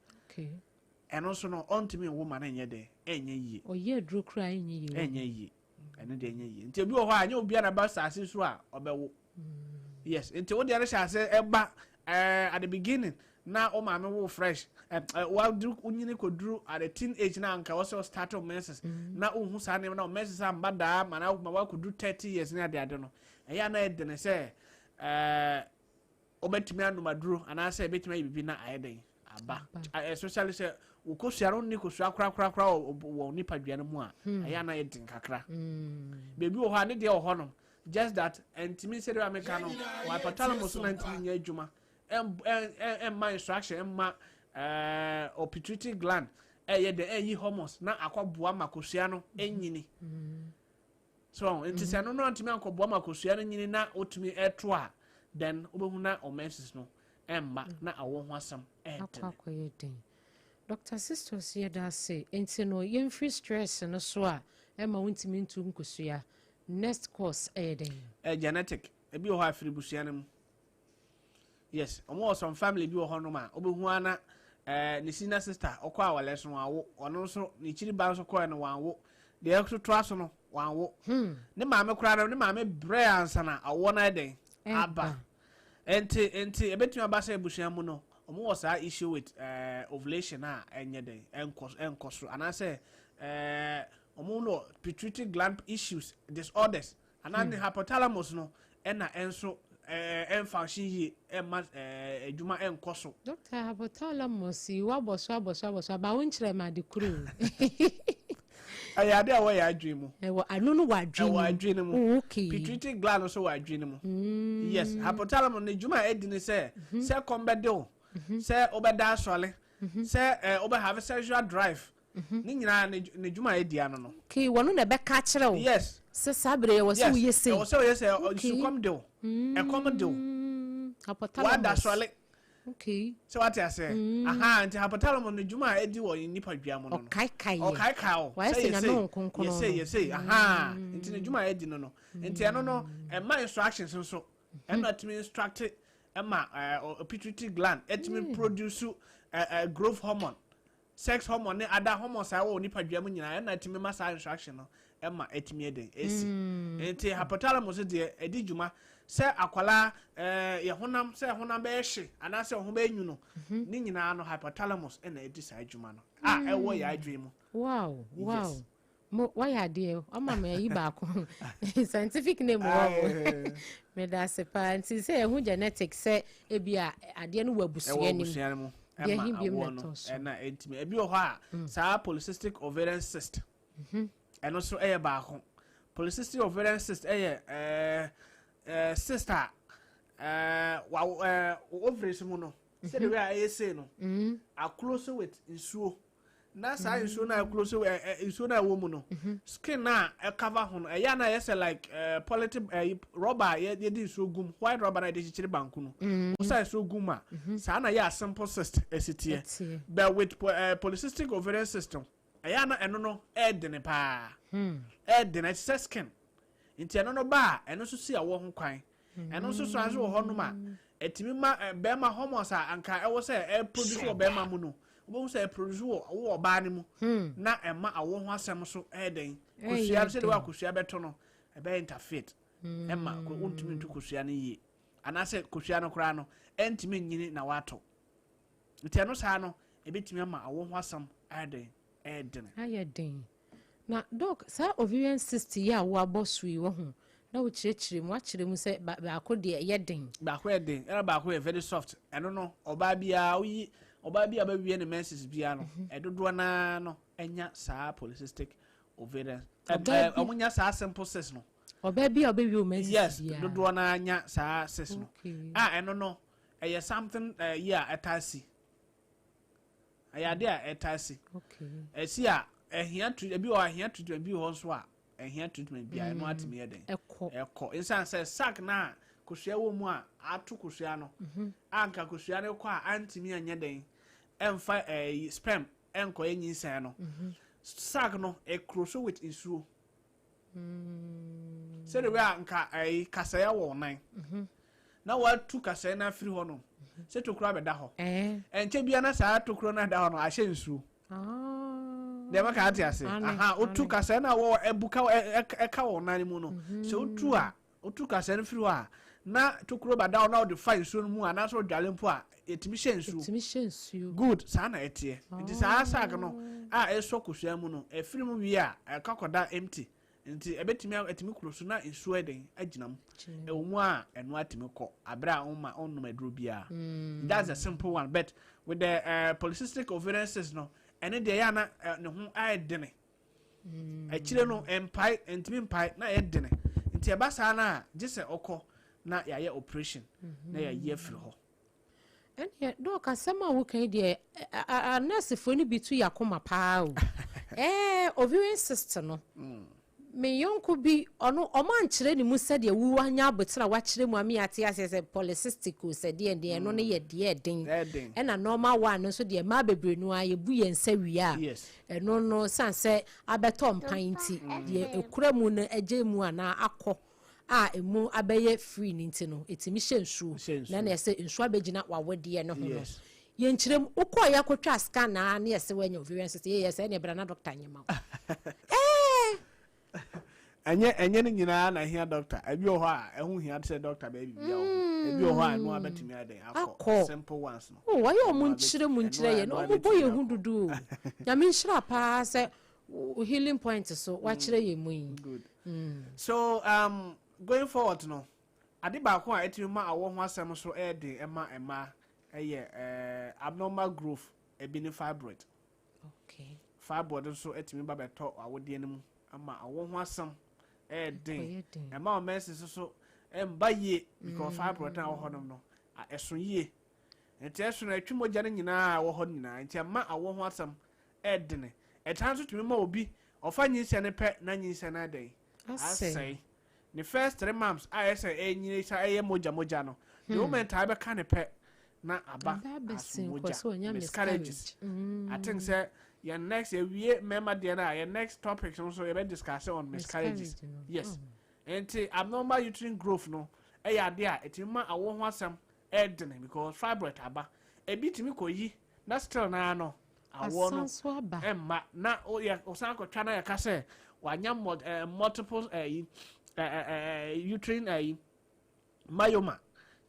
Ɛno nso no ɔntumi nwo ma no nyɛ dɛn, ɛnyɛ yie. Ɔyɛ aduro koraa nyɛ yie. Ɛnyɛ yie, ɛno deɛ ɛnyɛ yie. Nti ebi wɔ hɔ a, ɛnyɛ obiara na ba saase so a ɔbɛwo. Yes, nti wo deɛ no hyɛ ase ɛba at the beginning na wo maame wo fresh, ɛ ɛ waduru, wonyini kɔduru at the teen age na anka wɔsɛ start wo menses na wohu saa nneɛma na wo menses amba daa ma na ma wakɔduru 30 years ne ade ade no, ɛyɛ a na ɛdene sɛ wobɛtumi anom aduro anaasɛ ɛbɛtumi ayɛ biribi na ayɛ den aba. Especially sɛ wo kosua no ne kosua korakorakora wɔ nipadua no mu a, ɛyɛ a na yɛ den kakra. Beebi wɔ hɔ a ne deɛ wɔ hɔ no, just that ɛntumi sɛdeɛ a meka no, wɔ hypothalamus no ntumi nyɛ adwuma, ɛmma instruction ɛmma pituitary gland ɛyɛ de ɛyi hormones na akɔboa ma kosua no ɛnyini so. Nti sɛ no ntumi ankɔboa ma kosua no nyini na otumi ɛto a, Then wobɛhu na ɔ menses no ɛmma na awɔ ho asɛm akɔ ɛɛdene. Akɔyɛ den. Dr Sisters, yɛda ase. Nti no yɛmfiri stress no so a ɛma wontumi ntu nkosua, next course ɛyɛ den? Genetic. Ebi wɔ hɔ a firi busua no mu. Yes, ɔmo wɔ some family bi wɔ hɔnom a wobɛhu ana ne senior sister ɔkɔ awale so wanwo, ɔno nso ne kyiri ba nso kɔɛ no wanwo, deɛ ɛso toa so no wanwo. Ne maame koraa no, ne maame brɛ ansa na awoɔ no ayɛ den aba. Nti ebetumi aba sɛ abusua mu no ɔmo wɔ saa issue with ovulation a ɛnyɛ den, ɛnkɔ so, anaasɛ ɔmo no pituitary gland issues, disorders, anaa ne hypothalamus no ɛna ɛnso ɛnfunction yie, ɛma adwuma ɛnkɔ so. Dr, hypothalamus yi wabɔ so, abɔ so, abɔ so aba, wonkyerɛ me ade koro o. Ɛyɛ ade a wɔyɛ adwene mu. Ɛwɔ ano no wɔ adwene Ɛwɔ mu. Adwene mu. Oh, okay. Pituitary gland nso wɔ adwene mu. Yes, hypothalamus ne dwuma a ɛdi ne sɛ kɔm bɛde wo, sɛ wobɛda asɔle, sɛ wobɛ have sexual drive, ne nyinaa ne dwuma a ɛdi ano no. Okay, wɔno na ɛbɛka kyerɛ wo sɛ saa bere yɛwɔ sɛ woyɛ sei. Ɛwɔ sɛ woyɛ sɛ sukɔm de wo, ɛkɔm de wo, Hypothalamus. Wada asɔle. Sɛ wate ase aha, nti hypothalamus ne dwuma a ɛdi wɔ nipadua mu no, Ɔkaekae yɛ. Ɔkaekae o. Wayɛ sɛ sɛ yɛsei, Nyame wo nkonkron yɛsei no. Yɛsei aha, nti ne dwuma a ɛdi no, nti ɛno no ɛma instructions nso, ɛna ɛtumi instruct ɛma pituitary gland ɛtumi produce growth hormone, sex hormone ne other hormones a ɛwɔ nipadua mu nyinaa. Ɛna ɛtumi ma saa instruction no ɛma ɛtumi ɛden esi. Nti hypothalamus deɛ, ɛdi dwuma sɛ akwalaa yɛ honam, sɛ honam bɛyɛ hye anaasɛ ɔho bɛyɛ nwunu ne nyinaa no, hypothalamus ɛna ɛdi saa dwuma no a ɛwɔ yɛ adwene mu. Wow. Yes. Mo wayɛ adeɛ ɔma me ayi baako, scientific name wɔ mo. Meda ase paa. Nti sɛ ɛho genetic sɛ ebi a adeɛ no wɔ abusua Ɛwɔ nim. Abusua no mu. Deɛ Ɛma ɛhe biom awoɔ na no ɛtɔ so? Ɛna ɛntumi. Ebi wɔ hɔ a saa polycystic ovarian cyst, ɛno nso ɛyɛ baako. Polycystic ovarian cyst ɛyɛ ɛɛ cyst a wa ovaries mu no, sɛde wei a ɛyɛ sei no, aclose with nsuo, na saa nsuo no a ɛclose ɛ ɛ nsuo no a ɛwɔ mu no, skin na ɛcover ho no, ɛyɛ a na ɛyɛ sɛ like polythene rubber a yɛde nsuo gum, white rubber na yɛde kyekyere banku no, wosa nsuo gum a, saa na yɛ a simple cyst ɛsi teɛ. Ɛteɛ. But with polycystic ovarian cyst, ɛyɛ a na ɛno no ɛɛdene paa, ɛɛdene, ɛte sɛ skin. Nti ɛno no ba a, ɛno nso si awɔ ho kwan. Ɛno nso so nso wɔ hɔnom a ɛtumi ma bɛrima hormones a anka ɛwɔ sɛ ɛproduce wɔ bɛrima mu no, wobɛhu sɛ ɛproduce wɔ ɔbaa no mu, na ɛma awɔ ho asɛm so ɛɛdɛn. Ɛyɛ Kosua sɛdeɛ den. wɔ akosua bɛto no, ɛbɛyɛ interfere, ɛma wontumi nto kosua no yie, anaasɛ kosua no koraa no ɛntumi nyini na wato. Nti ɛno saa no ɛbɛtumi ama awɔ ho asɛm ɛɛdɛn, ɛɛdene. Ayɛ den. Na Doc, saa ovarian cyst yi a woabɔ so yi wɔ ho na wokyerɛkyerɛ mu, wakyerɛ mu sɛ baako deɛ ɛyɛ den. Baako yɛ den, ɛna baako yɛ very soft. Ɛno no, ɔbaa biara woyi, ɔbaa bi a bɛwie ne menses biara no, ɛdodoɔ naa no ɛnya saa polycystic ovarian Ɔbaa ɔmo nya saa simple cyst no. Ɔbaa bi a ɔbɛwie o menses Yes. biara. Dodoɔ naa nya saa cyst no. A ɛno no ɛyɛ something yi a ɛtaa si, ɛyɛ ade a ɛtaa si. Ɛsi a ɛhia treat. Ebi wɔ hɔ a ɛhia treatment, bi wɔ hɔ nso a ɛhia treatment bi a ɛno atumi yɛ den. Ɛkɔ. Ɛkɔ nsan sɛ sac na kosua wɔ mu a ato kosua no a nka kosua no kɔ a antumi anyɛ den, ɛmfa sperm ɛnkɔyɛ nyinsɛn no, sac no ɛkuro so with nsuo, sɛde wei a nka ɛyi kasɛɛ wɔ nan na watu kasɛɛ no afiri hɔ no, sɛ tokuro abɛda hɔ. Ɛnkyɛ bia na saa tokuro no ada hɔ no ahyɛ nsuo. Deɛ mɛka ate ase? Aha, wotu kasɛɛ no a wɔ ɛbu ka ɛka wɔ nan mu no, sɛ wotu a wotu kasɛɛ no firi hɔ a, na tokuro ba da hɔ na wode fa nsuo no mu anaasɛ wodwale mpo a, ɛtumi hyɛ nsuo. Ɛtumi hyɛ nsuo. Good, saa na ɛteɛ. Nti saa sac no a ɛsɔ kosua mu no, ɛfiri mu wie a, ɛka kɔda empty, nti ɛbɛtumi ɛtumi kuro so na nsuo ɛden agyina mu. Ɛwɔ mu a, ɛno atumi kɔ abere a ɔma ɔnnom aduro biara. That's a simple one, but with the polycystic ovarian cyst no, ɛne deɛ ɛyɛ ana ne ho ayɛ dene. Akyire no mpae, ntumi mpae na ɛyɛ dene. Nti ɛba saa no a, gye sɛ ɔkɔ na yɛayɛ operation na yɛayi afiri hɔ. Ɛneɛ Doc, asɛm a woka yi deɛ, anɛsefoɔ no bi tu yɛ akoma paa o. Ovarian cyst no. Me yɔnko bi, ɔno ɔmo ankyerɛ ne mu sɛdeɛ wu anya abotire a wakyerɛ mu a me ate aseɛ sɛ polycystic o, sɛ deɛ deɛ, ɛno no yɛ deɛ ɛden. Ɛden. Ɛna normal one no nso deɛ, mmaa bebree no a yɛbu yɛn nsa wie a, ɛno no san sɛ abɛtɔ mpan, nti deɛ ekura mu no agye mu anaa akɔ a emu abɛyɛ free ne nti no, etimi hyɛ nsuo. Hyɛ nsuo. Na ɛna ɛsɛ nsuo abɛgyina wawodeɛ no ho no. Yes. Yɛnkyerɛ mu wokɔɔ yɛ akɔtwa scan naa ne yɛsɛ woanya ovarian cyst, yɛyɛ sɛ ɛne ɛbra na doctor nyɛma wo ɛɛ. Ɛnyɛ ne nyinaa na hia doctor. Ebi wɔ hɔ a ɛho hia sɛ doctor bɛyɛ biribi a wɔ hɔ, ebi wɔ hɔ a ɛno abɛtumi ayɛ dɛn akɔ. Akɔ. Simple ones no. O, wɔyɛ ɔmo Ɛno nkyerɛ mu nkyerɛ yɛ no. ɛno Ɔmo bɔ abɛtumi yɛn ho akɔ. dodo o. Nyame nhyira paa sɛ wo healing point so wakyerɛ yɛn mu yi. Good. So going forward no, ade baako a ɛtumi ma awɔ ho asɛm so ɛyɛ den ɛma mmaa ɛyɛ abnormal growth, ebi ne fibroid. Fibroid nso ɛtumi ba bɛtɔ awodeɛ no mu ama awɔ ho asɛm ɛyɛ den. Ɛkɔyɛ den. Ɛma wɔn menses so ɛmba yie because fibroid na ɛwɔ hɔnom no ɛso yie, nti ɛso no ɛtwi mogya no nyinaa a ɛwɔ hɔ no nyinaa, nti ɛma awɔ ho asɛm ɛɛdene. Ɛtan nso tumi ma obi ɔfa nyinsɛn no pɛ na nyinsɛn no adɛn? Asɛe. Asɛe. Ne first 3 months a ɛsɛ ɛnyini sa ɛyɛ mogya mogya no, the moment a ɛbɛka ne pɛ na aba Aba as abɛsen kɔ mogya. so ɔnya Miscarriages. miscarriage. I think sɛ yɛn next, yɛwie mmarima deɛ no a, yɛn next topic no nso yɛbɛ discuss on miscarriages. Miscarriage no. Yes, nti abnormal uterine growth no ɛyɛ adeɛ a ɛtumi ma awo ho asɛm ɛɛdene because fibroid aba. Ebi tumi kɔ yi na still naa no awoɔ no Asan so aba. Ɛmma na oyɛ ɔsan akɔtwa na yɛka sɛ wanya multiple ɛyi ɛɛ ɛɛ uterine ɛyi myoma,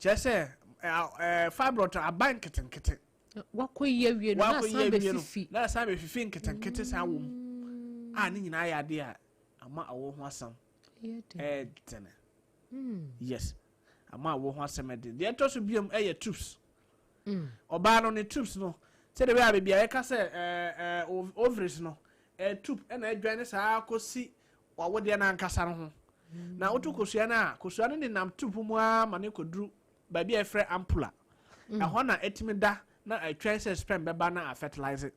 kyerɛ sɛ ɛɛ ɛɛ fibroid aba nketenkete. Wakɔ yi awie no na wakɔ yi asan awie no bɛfifi. Na asan bɛfifi nketenkete saa wɔ mu a, ne nyinaa yɛ adeɛ a ama awo ho asɛm Ɛyɛ den. ɛɛdene. Yes, ama awo ho asɛm ɛden. Deɛ ɛtɔ so biom ɛyɛ tubes. Ɔbaa no ne tubes no, sɛdeɛ bɛyɛ a baabi a yɛka sɛ ɛɛ ɛɛ ovaries no, tube ɛna adwan ne saa kɔsi wawodeɛ no ankasa no ho. Na woto kosua no a, kosua no nenam tube mu ara ma ne kɔduru baabi a yɛfrɛ ampulla. Ɛhɔ na ɛtumi da na ɛtwɛn sɛ sperm bɛba na afertilize.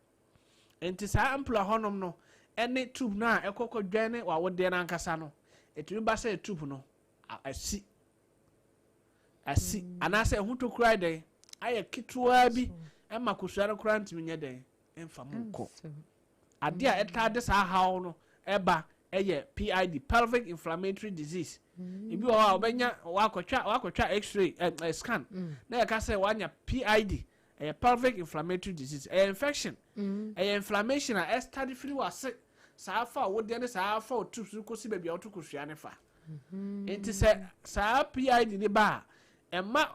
Nti saa ampulla hɔnom no ɛne tube no a ɛkɔ kɔdwan ne wawodeɛ no ankasa no, ɛtumi ba sɛ tube no asi asi anaasɛ ɛho tokura ayɛ dɛn, ayɛ ketewa bi, ɛma kosua no koraa ntumi nyɛ dɛn ɛmfa mu nkɔ. Ɛmfam. Adeɛ a ɛtaa de saa haw no ɛba ɛyɛ PID, pelvic inflammatory disease. Ebi wɔ hɔ a ɔbɛnya wakɔtwa x-ray ɛ ɛ scan na yɛka sɛ wanya PID. Ɛyɛ pelvic inflammatory disease, ɛyɛ infection, ɛyɛ inflammation a ɛstart firi wase saa fa a wodeɛ ne saa fa o tubes no kɔsi baabi a woto kosua ne fa. Nti sɛ saa PID ne ba a, ɛma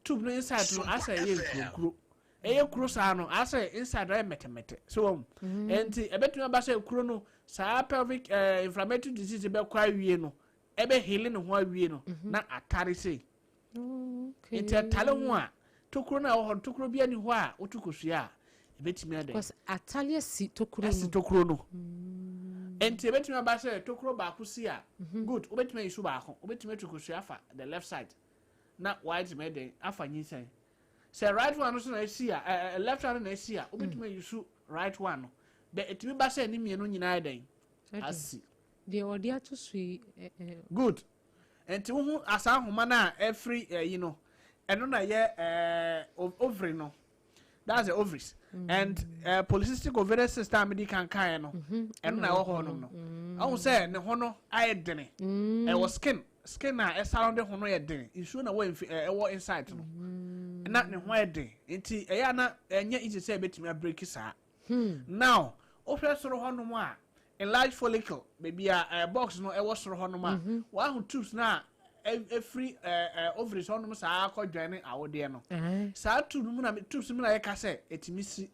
tube no inside no asɛ ɛyɛ nkurokuro, ɛyɛ kuro saa no, asɛ inside no ayɛ mɛtɛmɛtɛ so wɔn. Nti ɛbɛtumi aba sɛ kuro no saa pelvic inflammatory disease bɛkɔ awie no, ɛbɛ heal ne ho awie no na atare sei. Nti ɛtare ho a, tokuro no a ɛwɔ hɔ no, tokuro bi ani hɔ a woto kosua a ɛbɛtumi adɛn? Because atale asi tokuro asi no. Tokuro no. Nti ɛbɛtumi aba sɛ tokuro baako si a, good, wobɛtumi ayi so baako, wobɛtumi atu kosua afa the left side na wayɛtumi ɛdɛn afa nyinsɛn. Sɛ right one no so na esi a, left one no na esi a, wobɛtumi ayi so right one no bɛ. Ɛtumi ba sɛ ne mmienu nyinaa yɛ dɛn? Ɛdɛn. Asi. Deɛ ɔde ato so yi Good. Nti wohu asa ahoma no a ɛfiri ɛyi no, ɛno na yɛ ovary no, that's the ovaries. And polycystic ovarian cyst a mede kan kaeɛ no, ɛno na ɛwɔ hɔ nom no. Ɔhu sɛ ne ho no ayɛ dene, ɛwɔ skin a ɛsurround ho no yɛ dene, nsuo na ɛwɔ ɛwɔ inside no na ne ho ayɛ den, nti ɛyɛ a na ɛnyɛ easy sɛ ɛbɛtumi abreak saa. Now wohwɛ soro hɔnom a, enlarged follicle, baabi a box no ɛwɔ soro hɔnom a wahu tubes no a ɛfiri ovaries hɔnom saa akɔdwan ne awodeɛ no, saa tube no mu na tubes no mu na yɛka sɛ ɛtumi si.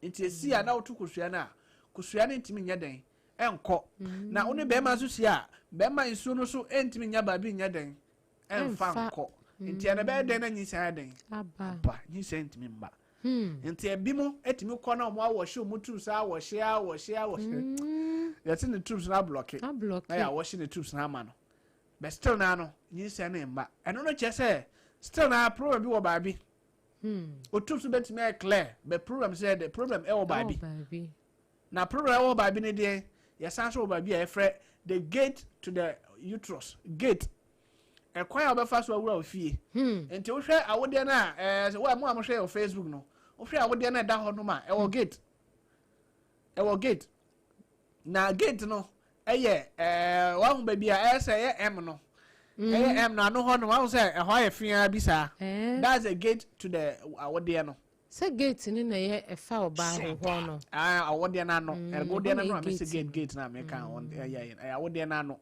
Nti esi a na woto kosua no a, kosua no ntumi nyɛ dɛn ɛnkɔ. Na wo ne bɛrima nso si a, bɛrima nsuo no so ntumi nya baabi nyɛ dɛn ɛmfa Ɛmfa. nkɔ. Nti ɛno bɛyɛ dɛn na nyinsɛn ayɛ dɛn aba? Ba nyinsɛn ntumi mba. Nti ebi mo etumi kɔ na ɔmo awɔhyɛ ɔmo tubes, awɔhyɛ, awɔhyɛ, awɔhyɛ, yɛte ne tubes no ablock Ablock. na yɛawɔhyɛ ne tubes no ama no, but still naa no nyinsɛn no mba. Ɛno no kyerɛ sɛ still naa problem bi wɔ baabi. O tubes no bɛtumi ayɛ clear, but problem sɛ the problem ɛwɔ baabi. Ɛwɔ baabi. Na problem ɛwɔ baabi no deɛ, yɛsan so wɔ baabi a yɛfrɛ The gate to the uterus, gate, ɛkwan a wɔbɛfa so awura ofie. Nti wohwɛ awodeɛ no a, sɛ wo a mo a mohwɛ wɔ Facebook no, wohwɛ awodeɛ no a ɛda hɔ nom a, ɛwɔ gate, ɛwɔ gate. Na gate no ɛyɛ wahu baabi a ɛyɛ sɛ ɛyɛ M no, ɛyɛ M no ano hɔ no, wahu sɛ ɛhɔ ayɛ fiaa bi saa. That's the gate to the awodeɛ no. Sɛ gate no na ɛyɛ ɛfa ɔbaa ho hɔ no. Ah, awodeɛ no ano. Awodeɛ no ano a mesi gate. Gate na meka ɛyɛ awodeɛ no ano.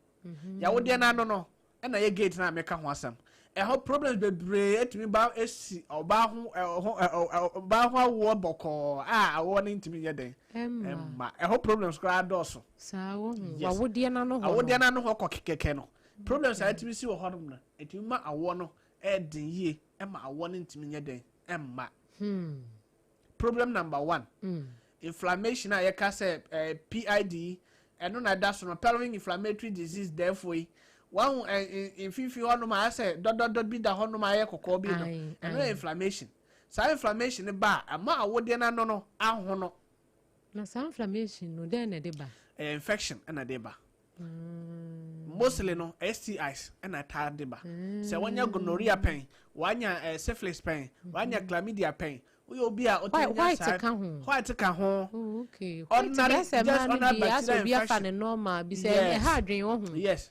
Yɛawodeɛ no ano no ɛna yɛ gate na meka ho asɛm. Ɛhɔ problems bebree etumi ba esi ɔbaa ho ɛho ɛ ɔbaa ho awoɔ bɔkɔɔ a awoɔ no ntumi nyɛ den. Ɛmma. Ɛmma ɛhɔ problems koraa dɔɔso. Saa wɔ ho. Yes. Wawodeɛ n'ano hɔ no. Awodeɛ no ano hɔ kɔ kɛkɛ no, problems a ɛtumi si wɔ hɔnom no, ɛtumi ma awoɔ no ɛɛden yie, ɛma awoɔ no ntumi nyɛ den ɛmma. Problem number one, inflammation a yɛka sɛ PID, ɛno na ɛda so no, pelvic inflammatory disease. Therefore yi, wahu mfimfini hɔnom a asɛ dɔdɔdɔ bi da hɔnom a ɛyɛ kɔkɔɔ bi no, ɛno yɛ inflammation. Saa inflammation no ba a, ɛma awodeɛ no ano no ahono. Na saa inflammation no, dɛn na ɛde ba? Ɛyɛ infection ɛna ɛde ba. Mostly no, STIs ɛna ɛtaa de ba. Sɛ wɔnya gonorrhea pɛn, wanya syphilis pɛn, wanya chlamydia pɛn, woyɛ obi a White ɔtumi nya white saa ka ho. White ka ho. Oh, okay. Ordinary, white just ordinary bi asɛ bacterial obi afa infection. ne normal bi sɛ ɛha adwene wɔ ho. Yes,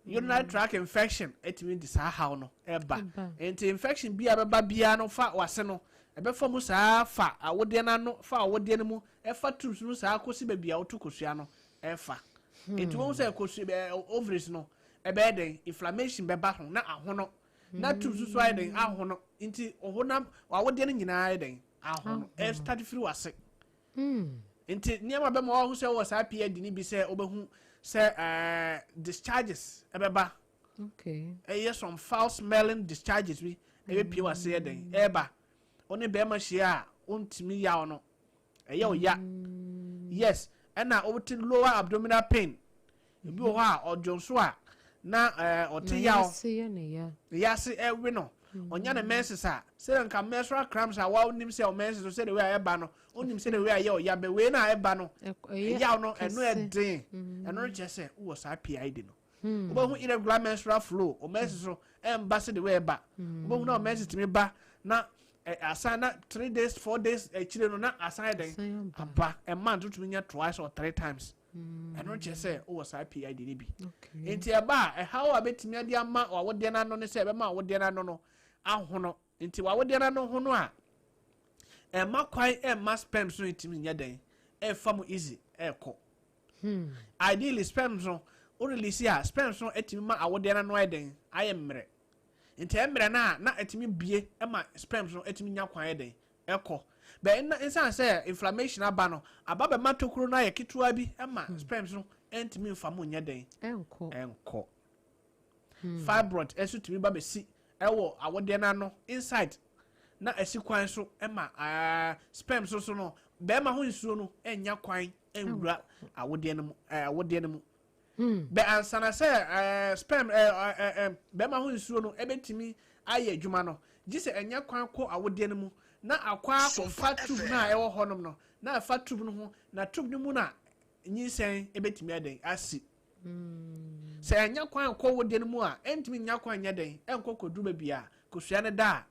urinary tract infection ɛtumi de saa haw no ɛba. Ɛba. Nti infection bi a bɛba biara no fa wase no, ɛbɛfa mu saa fa awodeɛ no ano, fa awodeɛ no mu, ɛfa tubes no saa kɔsi baabi a woto kosua no ɛfa. Nti wɔn sɛ kosua ovaries no ɛbɛyɛ den, inflammation bɛba ho na ahono, na tubes nso ayɛ den ahono. Nti ɔhonam awodeɛ no nyinaa ayɛ den ahono, ɛstart firi wase. Nti nneɛma bɛma wɔn sɛ wɔ saa PID ni bi sɛ wobɛhu sɛ discharges ɛbɛba. Ɛyɛ some foul smelling discharges bi ɛbɛpie wase yɛ den ɛɛba. Ɔne bɛrima hyia a, ɔntumi yaw no, ɛyɛ ɔya. Yes, ɛna wote lower abdominal pain. Ebi wɔ hɔ a ɔdwo nso a na ɔte yaw. Yase yɛ ne ya. Ne yase ɛwe no. Ɔnya ne menses a, sɛdeɛ nka menstrual cramps a wɔnim sɛ ɔmenses no, sɛdeɛ wei a ɛba no, wonim sɛdeɛ wei a ɛyɛ ɔya bɛ wei na ɛba no. Ɛyɛ ɛyaw no ɛno kɛse. ɛden. Ɛno no kyerɛ sɛ wowɔ saa PID no. Wobɛhu irregular menstrual flow. O menses no ɛmba sɛdeɛ wei ɛba. Wobɛhu na o menses tumi ba na asan na 3 days, 4 days akyire no na asan yɛ den Asan aba. aba. Ɛma nto tumi nya twice or three times. Ɛno kyerɛ sɛ wowɔ saa PID no bi. Nti ɛba a, ɛhaw a bɛtumi ade ama wawodeɛ no ano ne sɛ ɛbɛma awodeɛ no ano no ahono. Nti wawodeɛ no ano hono a, ɛma kwan ɛmma sperms no ntumi nyɛ den ɛfa mu easy ɛɛkɔ. Ideally, sperms no o release a, sperms no ɛtumi ma awodeɛ no ano ayɛ den, ayɛ mmerɛ. Nti ɛmmerɛ no a, na ɛtumi bie ɛma sperms no ɛtumi nya kwan yɛ den ɛkɔ bɛn na nsan sɛ inflammation aba no aba bɛma tokuro no ayɛ ketewa bi ɛma sperms no ɛntumi nfa mu nyɛ den. Ɛnkɔ. Ɛnkɔ. Fibroid ɛnso tumi ba bɛsi ɛwɔ awodeɛ no ano inside na ɛsi kwan so ɛma sperm so no, bɛrima ho nsuo no ɛnya kwan ɛnwura awodeɛ no mu, awodeɛ no mu bɛ ansana sɛ sperm ɛɛ ɛɛ ɛɛ bɛrima ho nsuo no ɛbɛtumi ayɛ adwuma no, gye sɛ ɛnya kwan kɔ awodeɛ no mu na akɔ akɔfa tube no a ɛwɔ hɔnom no, na ɛfa tube no ho, na tube no mu na nyinsɛn ɛbɛtumi ayɛ asi. Sɛ ɛnya kwan kɔ awodeɛ no mu a, ɛntumi nya kwan nyɛ den ɛnkɔ kɔduru baabi a kosua no da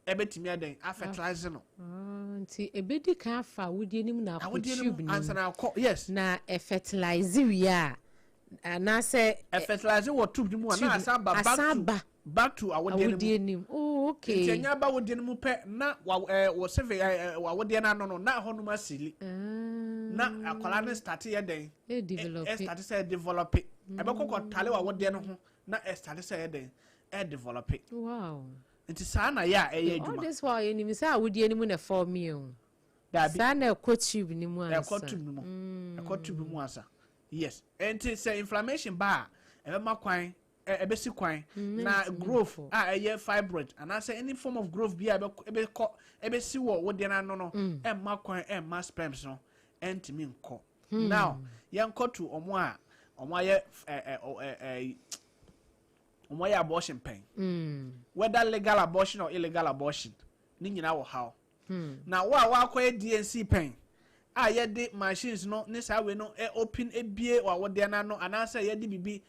a ɛbɛtumi ayɛ afertilize no. Ah, nti ebedi kan afa awodeɛ no mu na akɔ awodeɛ no tube mu no ansa mu. Na akɔ, yes. Na ɛfertilize wie a, anaasɛ ɛfertilize wɔ tube no mu a, na tube asan ba back asan to ba back to awodeɛ no mu. Awodeɛ no mu. Oh, okay. Nti ɛnya ba awodeɛ no mu pɛ na wa wɔ sɛfɛ wɔ awodeɛ no ano no na ɛhɔ nom aseal. Na akwadaa no start yɛ dɛn? E develop. Ɛ start sɛ develop. Ɛbɛkɔ kɔ tare wɔ awodeɛ no ho na ɛ start sɛ yɛ dɛn, ɛ develop. Nti saa na yɛ a ɛyɛ All adwuma. this while yɛnim sɛ awodeɛ no mu na ɛfɔm mi o. Daabi. Saa na ɛkɔ tube no mu ansa. Ɛkɔ tube no mu, ɛkɔ tube no mu ansa, yes. Nti sɛ inflammation ba a, ɛbɛma kwan ɛbɛsi kwan na ɛntumi growth nkɔ. a ɛyɛ fibroid anaasɛ any form of growth bi a ɛbɛkɔ ɛbɛsi wɔ wodeɛ no ano no, ɛmma kwan ɛmma sperms no ɛntumi nkɔ. Now yɛnkɔ to ɔmo a ɔmo ayɛ ɛ ɛ ɔ ɛ ɛ ɔmo ayɛ abortion pɛn, whether legal abortion or illegal abortion, ne nyinaa wɔ haw. Na wo a wakɔyɛ D&C pɛn a yɛde machines no ne saa wei no open ebie w'awodeɛ n'ano, anaasɛ yɛde biribi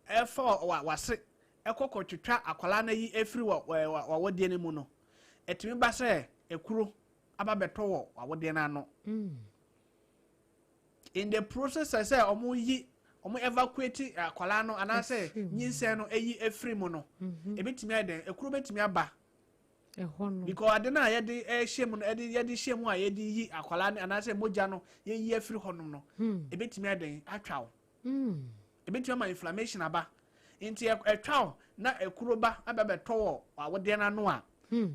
ɛfa wase ɛkɔ kɔtwitwa akwadaa no yi efiri wɔ w'awodeɛ no mu no, ɛtumi ba sɛ ekuro aba bɛtɔ wɔ w'awodeɛ n'ano. In the process sɛ ɔmo yi, ɔmo evacuate akwadaa no anaasɛ nyinsɛn no eyi efiri mu no, ebitumi ayɛ dɛn, ekuro betumi aba. Ɛhɔ no. Because ade no a yɛde ɛhyɛ mu no, yɛde hyɛ mu a yɛde yi akwadaa no anaasɛ mogya no yɛyi afiri hɔnom no, ebetumi ayɛ dɛn, atwa wo. Ebetumi ama inflammation aba. Nti ɛtwa wo na ekuro ba aba bɛtɔ wɔ awodeɛ n'ano a,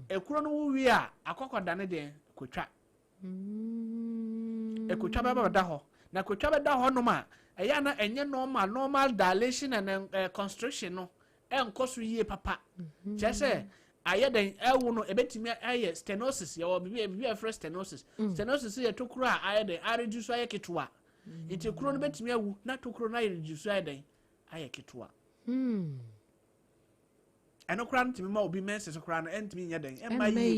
ekuro no wuwie a, akɔkɔ dane deɛ kotwa. Ekotwa bɛba bɛda hɔ, na kotwa bɛda hɔ nom a, ɛyɛ ana ɛnyɛ normal dilation and constriction no ɛnkɔ so yie papa. Kyerɛ sɛ ayɛ dɛn, ɛwo no ebetumi ayɛ stenosis. Yɛwɔ bibi a yɛfrɛ stenosis. Stenosis yɛ tokuro a ayɛ dɛn, areduce, ayɛ ketewa. Nti kuro no betumi awu na tokuro no ayɛ reduce, ayɛ dɛn, ayɛ ketewa. Ɛno koraa no tumi ma obi menses koraa no ɛntumi nyɛ dɛn, ɛmma ɛmma yie.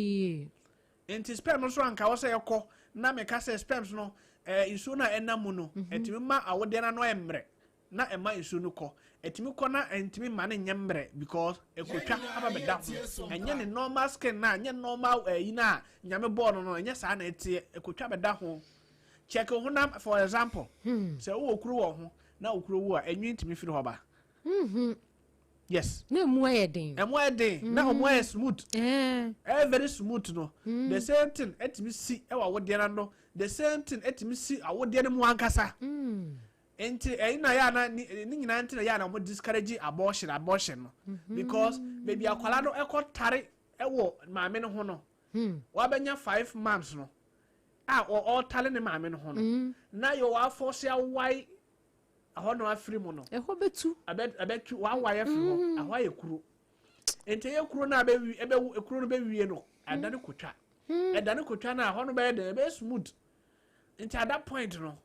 Yie. Nti sperm nso anka wɔ sɛ yɛkɔ na meka sɛ sperms no, nsuo no a ɛnam mu no, ɛtumi ma awodeɛ no ano ayɛ mmerɛ na ɛma nsuo no kɔ. Ɛtumi kɔ na ɛntumi ma no nyɛ mmerɛ because ɛkotwa aba bɛda ho. Ɛnyɛ ne normal skin na ɛnyɛ normal ɛyi na Nyame bɔɔ no, ɛnyɛ saa na ɛteɛ. Ɛkotwa bɛda ho. Check honam, for example, sɛ wowɔ kuro wɔ ho na wo kuro wu a, ɛnwi ntumi firi hɔ ba. Yes. Na emu ayɛ den. Ɛmo ayɛ den na ɔmo ayɛ smooth. Ɛyɛ very smooth no. The same thing ɛtumi si ɛwɔ awodeɛ no. The same thing ɛtumi si awodeɛ no mu ankasa. Nti ɛyi na yɛ ana ne nyinaa nti na yɛ ana wɔn discourage abortion no, because beebi akwadaa no ɛkɔ tare ɛwɔ maame no ho no, wabɛnya 5 months no a ɔretare ne maame no ho no, na yɛ wafɔ awae ɛhɔ no afiri mu no. Ɛhɔ bɛtu. Ɛbɛtu, wawae afiri hɔ, ɛhɔ ayɛ kuro. Nti ɛyɛ kuro no a ɛbɛwi, ɛbɛwu, kuro no bɛwie no, ɛda kotwa, ɛda ne kotwa no a, ɛhɔ no bɛyɛ dɛ, ɛbɛyɛ smooth. Nti at that point no,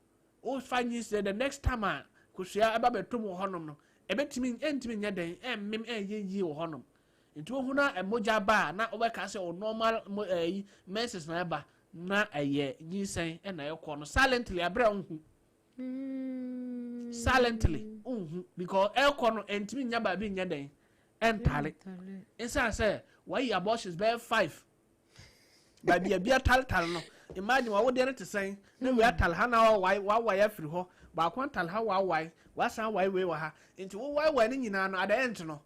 wofa nyinsɛn, the next time a kosua ɛba bɛtɔ mu wɔ hɔnom no, ɛbɛtumi ɛntumi nyɛ dɛn, ɛmmem, ɛnyɛ yie wɔ hɔnom. Nti wohu na ɛmogya ba a, na wobɛka sɛ o normal mo ɛyi menses na ɛba, na ɛyɛ nyinsɛn ɛna ɛkɔ no silently abere a nhu. Silently nhu because ɛkɔ no ɛntumi nya baabi nyɛ dɛn, ɛntare. Nsan sɛ wayi abortions bɛyɛ five, baabi a bi ataretare no. Imagine wawodeɛ no te sɛn na wei atare ha na wawae, wawae afiri hɔ, baako atare ha, wawae, wasan wae wei wɔ ha. Nti wowaewae no nyinaa no, at the end no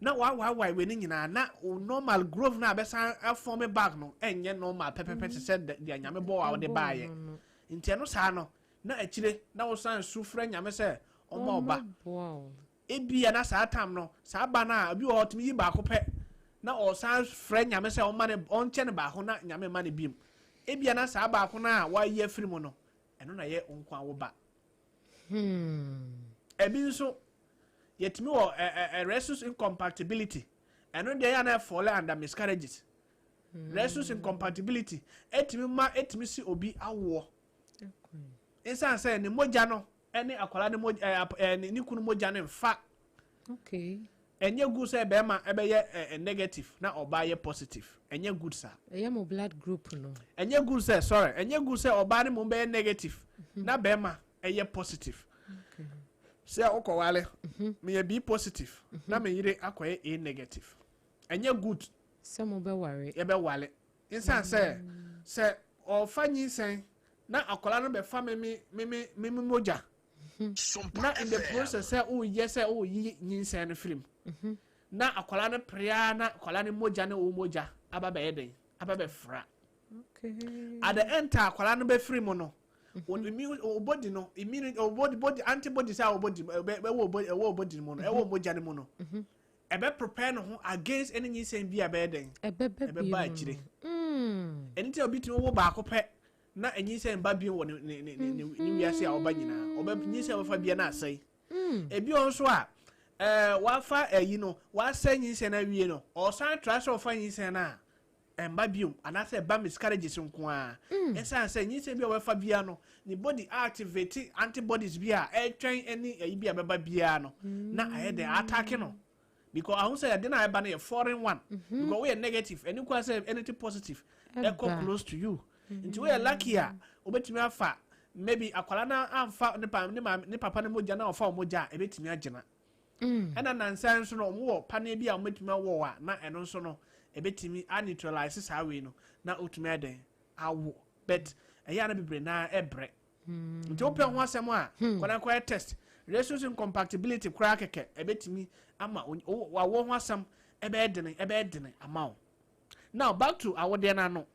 na wawaewae wei no nyinaa na wo normal growth na abɛsan aform back no ɛnyɛ normal pɛpɛpɛ te sɛ deɛ Nyame bɔ a wode baayɛ. Nti ɛno saa no na akyire na wosan su frɛ Nyame sɛ ɔma ɔba. Wow. Ebia na saa tam no, saa ba no a, obi wɔ hɔ ɔtumi yi baako pɛ na ɔsan frɛ Nyame sɛ ɔma ne ɔnkyɛ ne baako na Nyame ma ne biem. Ebia na saa baako no a wayi afiri mu no, ɛno na yɛ nko awo ba. Ebi nso yɛtumi wɔ ɛ ɛ ɛ rhesus incompatibility. Ɛno deɛ yɛ ana fall under miscarriages. Rhesus incompatibility ɛtumi ma ɛtumi si obi awoɔ nsan sɛ ne mogya no ɛne akwadaa ne mogya ɛ ɛ ne kunu mogya ne nfa. Ɛnyɛ good sɛ bɛrima ɛbɛyɛ ɛ ɛ negative na ɔbaa yɛ positive. Ɛnyɛ good saa. Ɛyɛ mo blood group no. Ɛnyɛ good sɛ, sorry, ɛnyɛ good sɛ ɔbaa ne mo bɛyɛ negative na bɛrima ɛyɛ positive. Sɛ wokɔwale, meyɛ B positive na me yere akɔyɛ A negative, ɛnyɛ good. Sɛ mo bɛware. Yɛbɛwale nsan sɛ ɔfa nyinsɛn na akwadaa no bɛfa me mogya na in the process sɛ woyɛ sɛ woyi nyinsɛn no firim na akwadaa no prea na akwadaa no mogya ne wo mogya aba bɛyɛ den, aba bɛfra. At the end a akwadaa no bɛfiri mu no, wɔn immune o body no, immune o body antibodies a o body ɛbɛ ɛwɔ o body, ɛwɔ o body mu no, ɛwɔ mogya no mu no, ɛbɛ prepare no ho against ɛne nyinsɛn bi a ɛbɛyɛ den. Ɛbɛba. Ɛbɛba Bio. akyire. Ɛno nti a obi tumi wo baako pɛ na nyinsɛn ba bio wɔ ne wiase a ɔba nyinaa, ɔbɛ nyinsɛn ɔbɛfa bia na asɛe. Ebi wɔ nso a wafa ɛyi no, wasɛe nyinsɛn no awie no, ɔsan tra sɛ ɔfa nyinsɛn no a, ɛmba biom anaasɛ ɛba miscarriages nko ara, ɛsiane sɛ nyinsɛn bi a wɔbɛfa bia no, ne body activate antibodies bi a ɛretwɛn ɛne ɛyi bi a ɛbɛba biara no na ayɛ dɛ attack no, because ahun sɛ ɛde na ɛba no yɛ foreign one, because woyɛ negative, ɛne kwan sɛ anything positive ɛkɔ Ɛba. close to you. Nti woyɛ lucky a, wobɛtumi afa maybe akwalaa no amfa ne pa ne maame ne papa no mogya na ɔfa wɔn mogya a, ɛbɛtumi agyina. Ɛna nansa nso no, wɔn wɔ paneɛ bi a wɔbɛtumi awɔ a, na ɛno nso no ɛbɛtumi a neutralize saa wei no na wotumi ayɛ dɛn awo. But ɛyɛ a na bebree naa ɛbrɛ. Nti wopɛ ho asɛm a, kɔna kɔyɛ test. Rhesus incompatibility koraa kɛkɛ ɛbɛtumi ama wawo ho asɛm ɛbɛyɛ dene, ɛbɛyɛ dene ama wo. Now back to awodeɛ no ano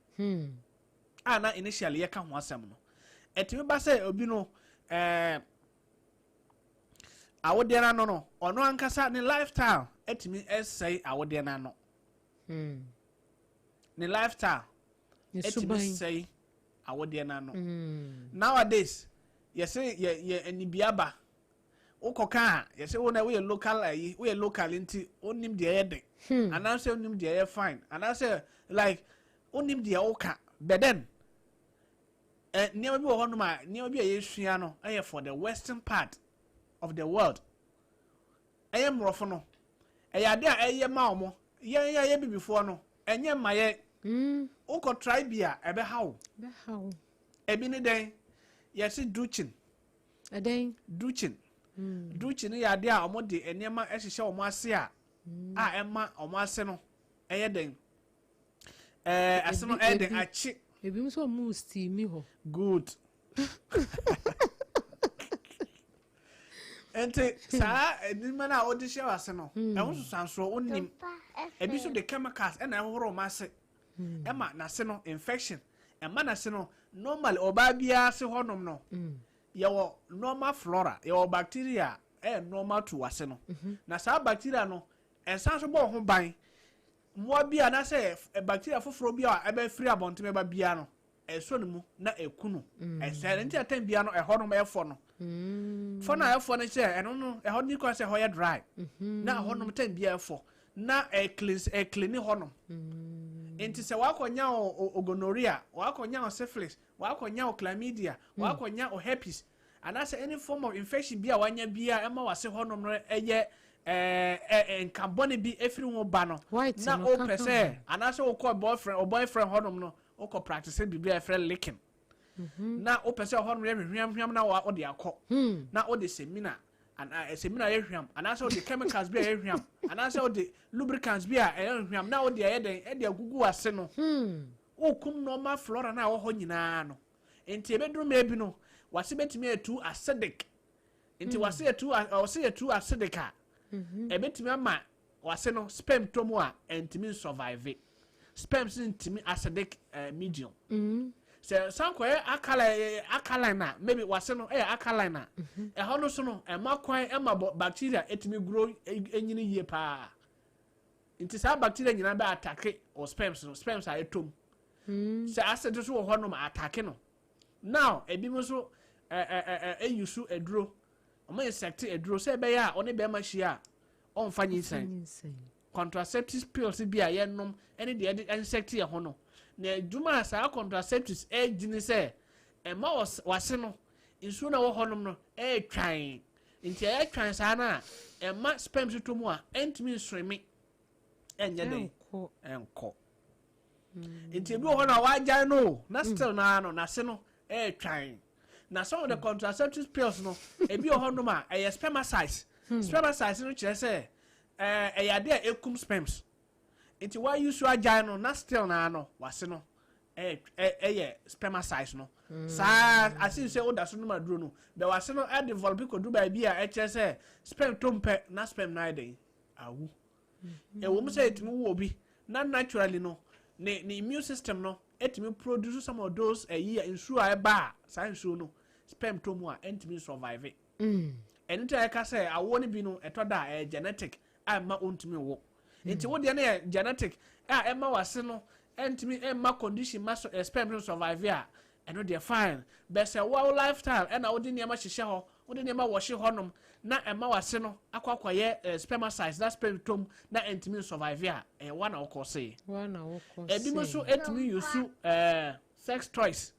a na initially yɛka ho asɛm no, ɛtumi ba sɛ obi no awodeɛ no ano no, ɔno ankasa ne lifestyle ɛtumi ɛsɛe awodeɛ no ano. Ne lifestyle ɛtumi sɛe awodeɛ no ano. Nowadays yɛsɛ yɛ anibiaba wokɔka a, yɛsɛ wo na woyɛ local, ayi woyɛ local nti wonim deɛ ɛyɛ den, anaasɛ wonim deɛ ɛyɛ fine, anaasɛ like wonim deɛ woka. But then nneɛma bi wɔ hɔnom a, nneɛma bi a yɛsua no ɛyɛ for the western part of the world, ɛyɛ mmorɔfo no, ɛyɛ ade a ɛyɛ ma wɔn. Yɛn yɛ yɛ bibifoɔ no, ɛnyɛ mma yɛ. Wokɔ try bi a, ɛbɛha wo. Bɛha wo. Ebi ne dɛn? Yɛsi douching. Ɛdɛn? Douching. Douching yɛ ade a wɔde nneɛma hyehyɛ wɔn ase a ɛma wɔn ase no ɛyɛ dɛn, ase no ɛyɛ dɛn akyi. Ebi nso ɔmo steam hɔ. Good. Nti saa nneɛma no a wɔde hyɛ wɔ ase no, ɛho sosansoɔ wonim. Ebi nso de chemicals ɛna ɛhohoro wɔn ase, ɛma n'ase no infection, ɛma n'ase no. Normally ɔbaa biara ase hɔnom no, yɛwɔ normal flora, yɛwɔ bacteria a ɛyɛ normal to wase no, na saa bacteria no ɛsan so bɔ ho ban mmoa bi a anaasɛ bacteria foforɔ bi a ɛbɛfiri abɔnten bɛba biara no, ɛsɔ ne mu na ɛku no, ɛsɛ no. Nti atɛn biara no, ɛhɔ nom ɛfɔ no fɔ no a ɛfɔ no sɛ ɛno no ɛhɔ ni kwan sɛ ɛhɔ yɛ dry, na ɛhɔ nom tɛn biara ɛfɔ na ɛclean, ɛclean hɔ nom. Nti sɛ wakɔnya o gonorrhea, wakɔnya o syphilis, wakɔnya o chlamydia, wakɔnya o herpes, anaasɛ any form of infection bi a wanya bi a ɛma wase hɔnom no ɛyɛ ɛɛ ɛ nkabɔne bi efiri ho ba no, white na no wopɛ ka sɛ anaasɛ wokɔ boyfriend o boyfriend hɔnom no, wokɔ practice biribi a yɛfrɛ licking, na wopɛ sɛ hɔnom yɛ hwehwam na wode akɔ na wode semina ana semina yɛ hwam, anaasɛ wode chemicals bi a ɛyɛ hwam, anaasɛ wode lubricants bi a ɛyɛ hwam na wode ɛyɛ dɛn ɛde agugu ase no, wokum normal flora no a ɛwɔ hɔ nyinaa no. Nti ebɛduru mmerɛ bi no, wase bɛtumi atu acidic. Nti wase yɛ ɔse yɛ too acidic a, ɛbɛtumi ama wase no sperm tɔ mu a, ɛntumi nsurvive. Sperms ntumi acidic medium. Sɛ san kɔyɛ alkaline, alkaline a, maybe wase no ɛyɛ alkaline a, ɛhɔ no so no ɛma kwan ɛma bɔ bacteria ɛtumi grow, ɛnyini yie paa. Nti saa bacteria nyinaa bɛ attack o sperms no, sperms a ɛtɔ mu. Sɛ acid nso wɔ hɔ nom, attack no. Now ebi mo nso ɛ ɛ ɛ ɛyi so aduro, ɔmo insect aduro sɛ ɛbɛyɛ a ɔne bɛrima hyia a, ɔnfa nyinsɛn. Nyinsɛn. Contraceptives pills bi a yɛnom ɛne deɛ yɛde insect yɛ ho no, na adwuma a saa contraceptives ɛgyini sɛ ɛma wase no nsuo na ɛwɔ hɔnom no ɛyɛ twan. Nti ɛyɛ twan saa no a, ɛma sperms tɔ mu a, ɛntumi nswim, ɛnyɛ den. Ɛnkɔ. Ɛnkɔ. Nti ebi wɔ hɔ na wagyae no o, na still naa no n'ase no ɛyɛ twan. Na some of the contraceptive pills no, ebi wɔ hɔnom a ɛyɛ spermicides. Spermicides no kyerɛ sɛ ɛyɛ ade a ekum sperms. Nti wayi so agyae no, na still naa no wase no ɛyɛ spermicides no saa ase sɛ woda so nom aduro no bɛ, wase no ɛdevelop kɔdu baabi a ɛkyerɛ sɛ sperm to mpɛ na sperm no ayɛ den awu. Ɛwɔ mu sɛ ɛtumi wo obi na naturally no ne immune system no ɛtumi produce some of those ɛyi a nsuo a ɛba a, saa nsuo no sperm to mu a, ɛntumi survive. Ɛno nti a yɛka sɛ awoɔ no bi no, ɛtɔ da a ɛyɛ genetic a ɛma ɔntumi wo. Nti wo deɛ no yɛ genetic a ɛma wase no ɛntumi ɛmma condition ma so, sperm no survive a, ɛno deɛ fine. Bɛ sɛ wo lifestyle ɛna wode nneɛma hyehyɛ hɔ, wode nneɛma wɔhye hɔnom na ɛma wase no akɔ akɔyɛ spermicides na sperm tom na ɛntumi survive a, ɛyɛ wa na wokɔ see. Wa na wokɔ. Ebi mo nso ɛtumi use sex toys.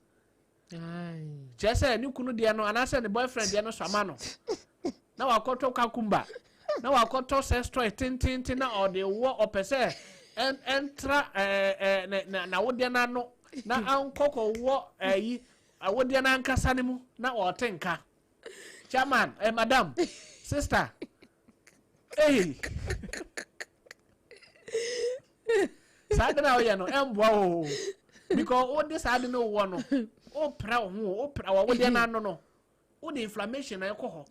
Kyerɛ sɛ ne kunu deɛ no anaasɛ ne boyfriend deɛ no so ama no na wakɔtɔ cucumber na wakɔtɔ sex toy tententen na ɔde wɔ, ɔpɛ sɛ ɛntra ɛɛ ɛɛ ne na n'awodeɛ n'ano. Na ankɔ kɔwɔ ɛyi awodeɛ no ankasa no mu na ɔte nka. Chairman, madam, sister, ei, saa de na woyɛ no ɛmboa wo o, because wode saa de no wɔ no, wopra wo ho, wopra wɔ no ano no, wode inflammation na ɛkɔ hɔ.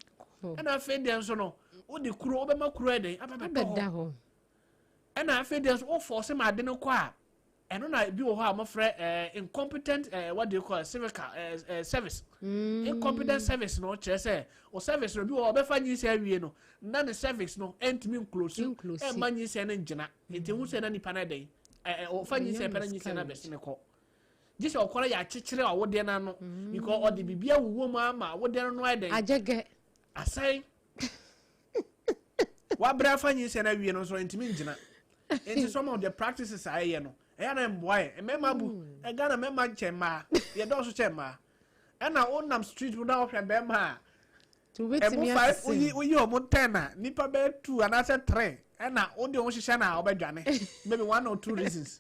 Ɛna afei deɛ nso no, wode kuro, wobɛma kuro ɛdɛn aba bɛtɔ hɔ. Ɛna afei deɛ nso wofɔ sɛ ma ade no kɔ a, ɛno na bi wɔ hɔ a wɔfrɛ incompetent, what do you call it, cervical cervix. Incompetent cervix no kyerɛ sɛ o cervix no bi wɔ hɔ, ɔbɛfa nyinsɛn awie no na ne cervix no ɛntumi nclose, ɛmma nyinsɛn no ngyina. Nti ehu sɛ na nipa no ɛdɛn ɔfa nyinsɛn pɛ na nyinsɛn no abɛsi ne kɔ, gye sɛ ɔkɔrɔ yɛ akyekyere awodeɛ no ano, because ɔde biribi awuwɔ mu ama awodeɛ no ayɛ dɛn? Agyegɛ. Asɛn. Wabrɛ afa nyinsɛn no awie no nso ntumi ngyina. Nti some of the practices a ɛyɛ no, ɛyɛ na mboa yɛ mmarima bu. Ghana mmarima nkyɛn mmaa, yɛdɔɔso kyɛn mmaa. Ɛna wonam street mu na wohwɛ bɛrima a, ɛmu five, woyi ɔmo 10 a, nipa bɛyɛ two anaasɛ three ɛna wode ɔmo hyehyɛ na ɔbɛdwane, maybe one or two reasons.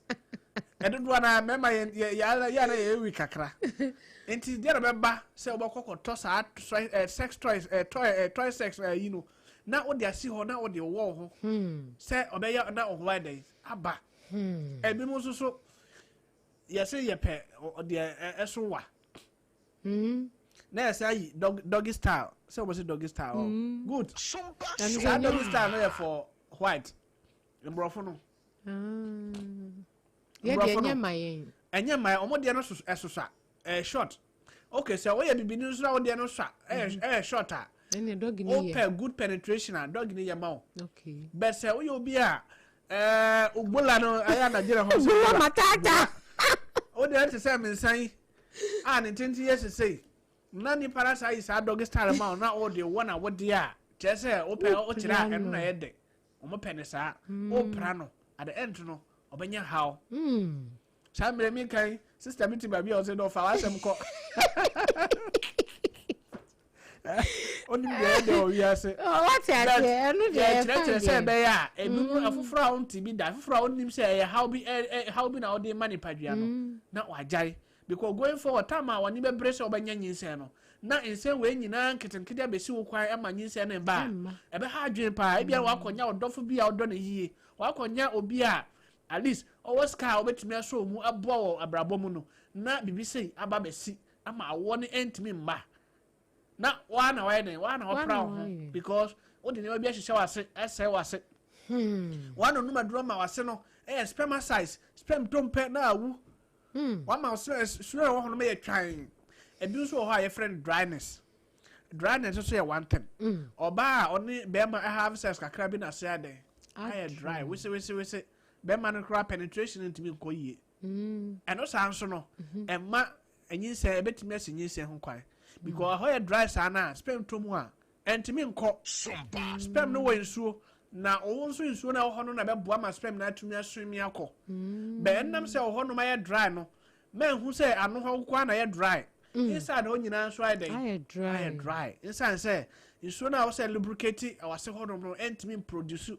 Ɛdodoɔ na mmarima yɛ yɛ yɛ yɛ na yɛ wi kakra. Nti deɛ na bɛba sɛ wobɛkɔ kɔtɔ saa sex toys, toy sex yi no, na wode asi hɔ na wode wɔ wo ho sɛ ɔbɛyɛ na ɔho ayɛ dɛn aba. Ebi mu nso so yɛsɛ yɛpɛ deɛ ɛso wa na yɛsɛ ayi doggy style, sɛ wɔn sɛ doggy style. Oh, good. Saa doggy style no yɛ for white mborɔfo no. Yɛ deɛ ɛnyɛ ma yɛn. Ɛnyɛ ma yɛn. Wɔn deɛ no ɛsoso a ɛyɛ short. Okay, sɛ wɔyɛ bibini nso na wɔn deɛ no so a ɛyɛ short a, wopɛ good penetration a, dog ni yɛ ma wo. Bɛ sɛ woyɛ obi a ogbola no ɛyɛ Nigeria hɔ sɛ ogbola matata, o deɛ te sɛ me nsa yi a ne tenten yɛ sesei na nipa na saa yi saa doggy style ma wo na o de wɔ na wo deɛ a, kyerɛ sɛ wopɛ wokyerɛ a, ɛno na ɛyɛ dɛ. Wɔn pɛ ne saa. Wopra no, at the end no ɔbɛnya haw. Saa mmerɛ mi kan sister mi ti baabi a ɔsɛ dɛ ɔfa w'asɛm kɔ, onim deɛ ɛyɛ dɛ wɔ wiase. Wate aseɛ, ɛno deɛ ɛyɛ. Yɛkyerɛkyerɛ sɛ ɛbɛyɛ a ebi mu afoforɔ a wɔnte bi da, afoforɔ a wɔnnim sɛ ɛyɛ haw bi, haw bi na wɔde ma nipadua no na wagyae, because going forward, time a wɔne bɛbrɛ sɛ wɔbɛnya nyinsɛn no, na nsɛm wei nyinaa nketenkete abɛsi wo kwan ama nyinsɛn no mba a, ɛbɛha adwene paa. Ebia wakɔnya ɔdɔfo bi a ɔdɔ no yie, wakɔnya obi a at least ɔwɔ sika a wɔbɛtumi asɔ mu aboa wɔ abrabɔ mu no, na biribi sei aba bɛsi ama awoɔ no ntumi mma, na waa na wayɛ dɛn? Waa na wapra wo ho, because wode nneɛma bi ahyehyɛ w'ase, ɛsɛe w'ase. Waa na onum aduro ma w'ase no ɛyɛ spermicide, sperm tompɛ na awu. Wama soro a ɛwɔ hɔ no yɛ twan. Ebi nso wɔ hɔ a yɛfrɛ no dryness. Dryness nso yɛ one thing. Ɔbaa a ɔne bɛrima have sex kakra bi na ase adɛn ayɛ dry, wese wese wese, bɛrima no koraa penetration ntumi nkɔ yie. Ɛno saa nso no ɛma nyinsɛn, ɛbɛtumi asi nyinsɛn ho kwan, because ɛhɔ yɛ dry saa na sperm to mu a, ɛntumi nkɔ. Sperm no wɔ nsuo na ɔwɔ nso nsuo no a ɛwɔ hɔ no na ɛbɛboa ma sperm no atumi aswim akɔ. Bɛ ɛnam sɛ ɔhɔ nom ayɛ dry no, mɛnhu sɛ ano hɔ nko ara na ɛyɛ dry, inside hɔ nyinaa nso ayɛ dɛn? Ayɛ dry. Ayɛ dry. Inside sɛ nsuo no a wɔsɛ lubricate ɛwɔ ase hɔ nom no ɛntumi mproduce.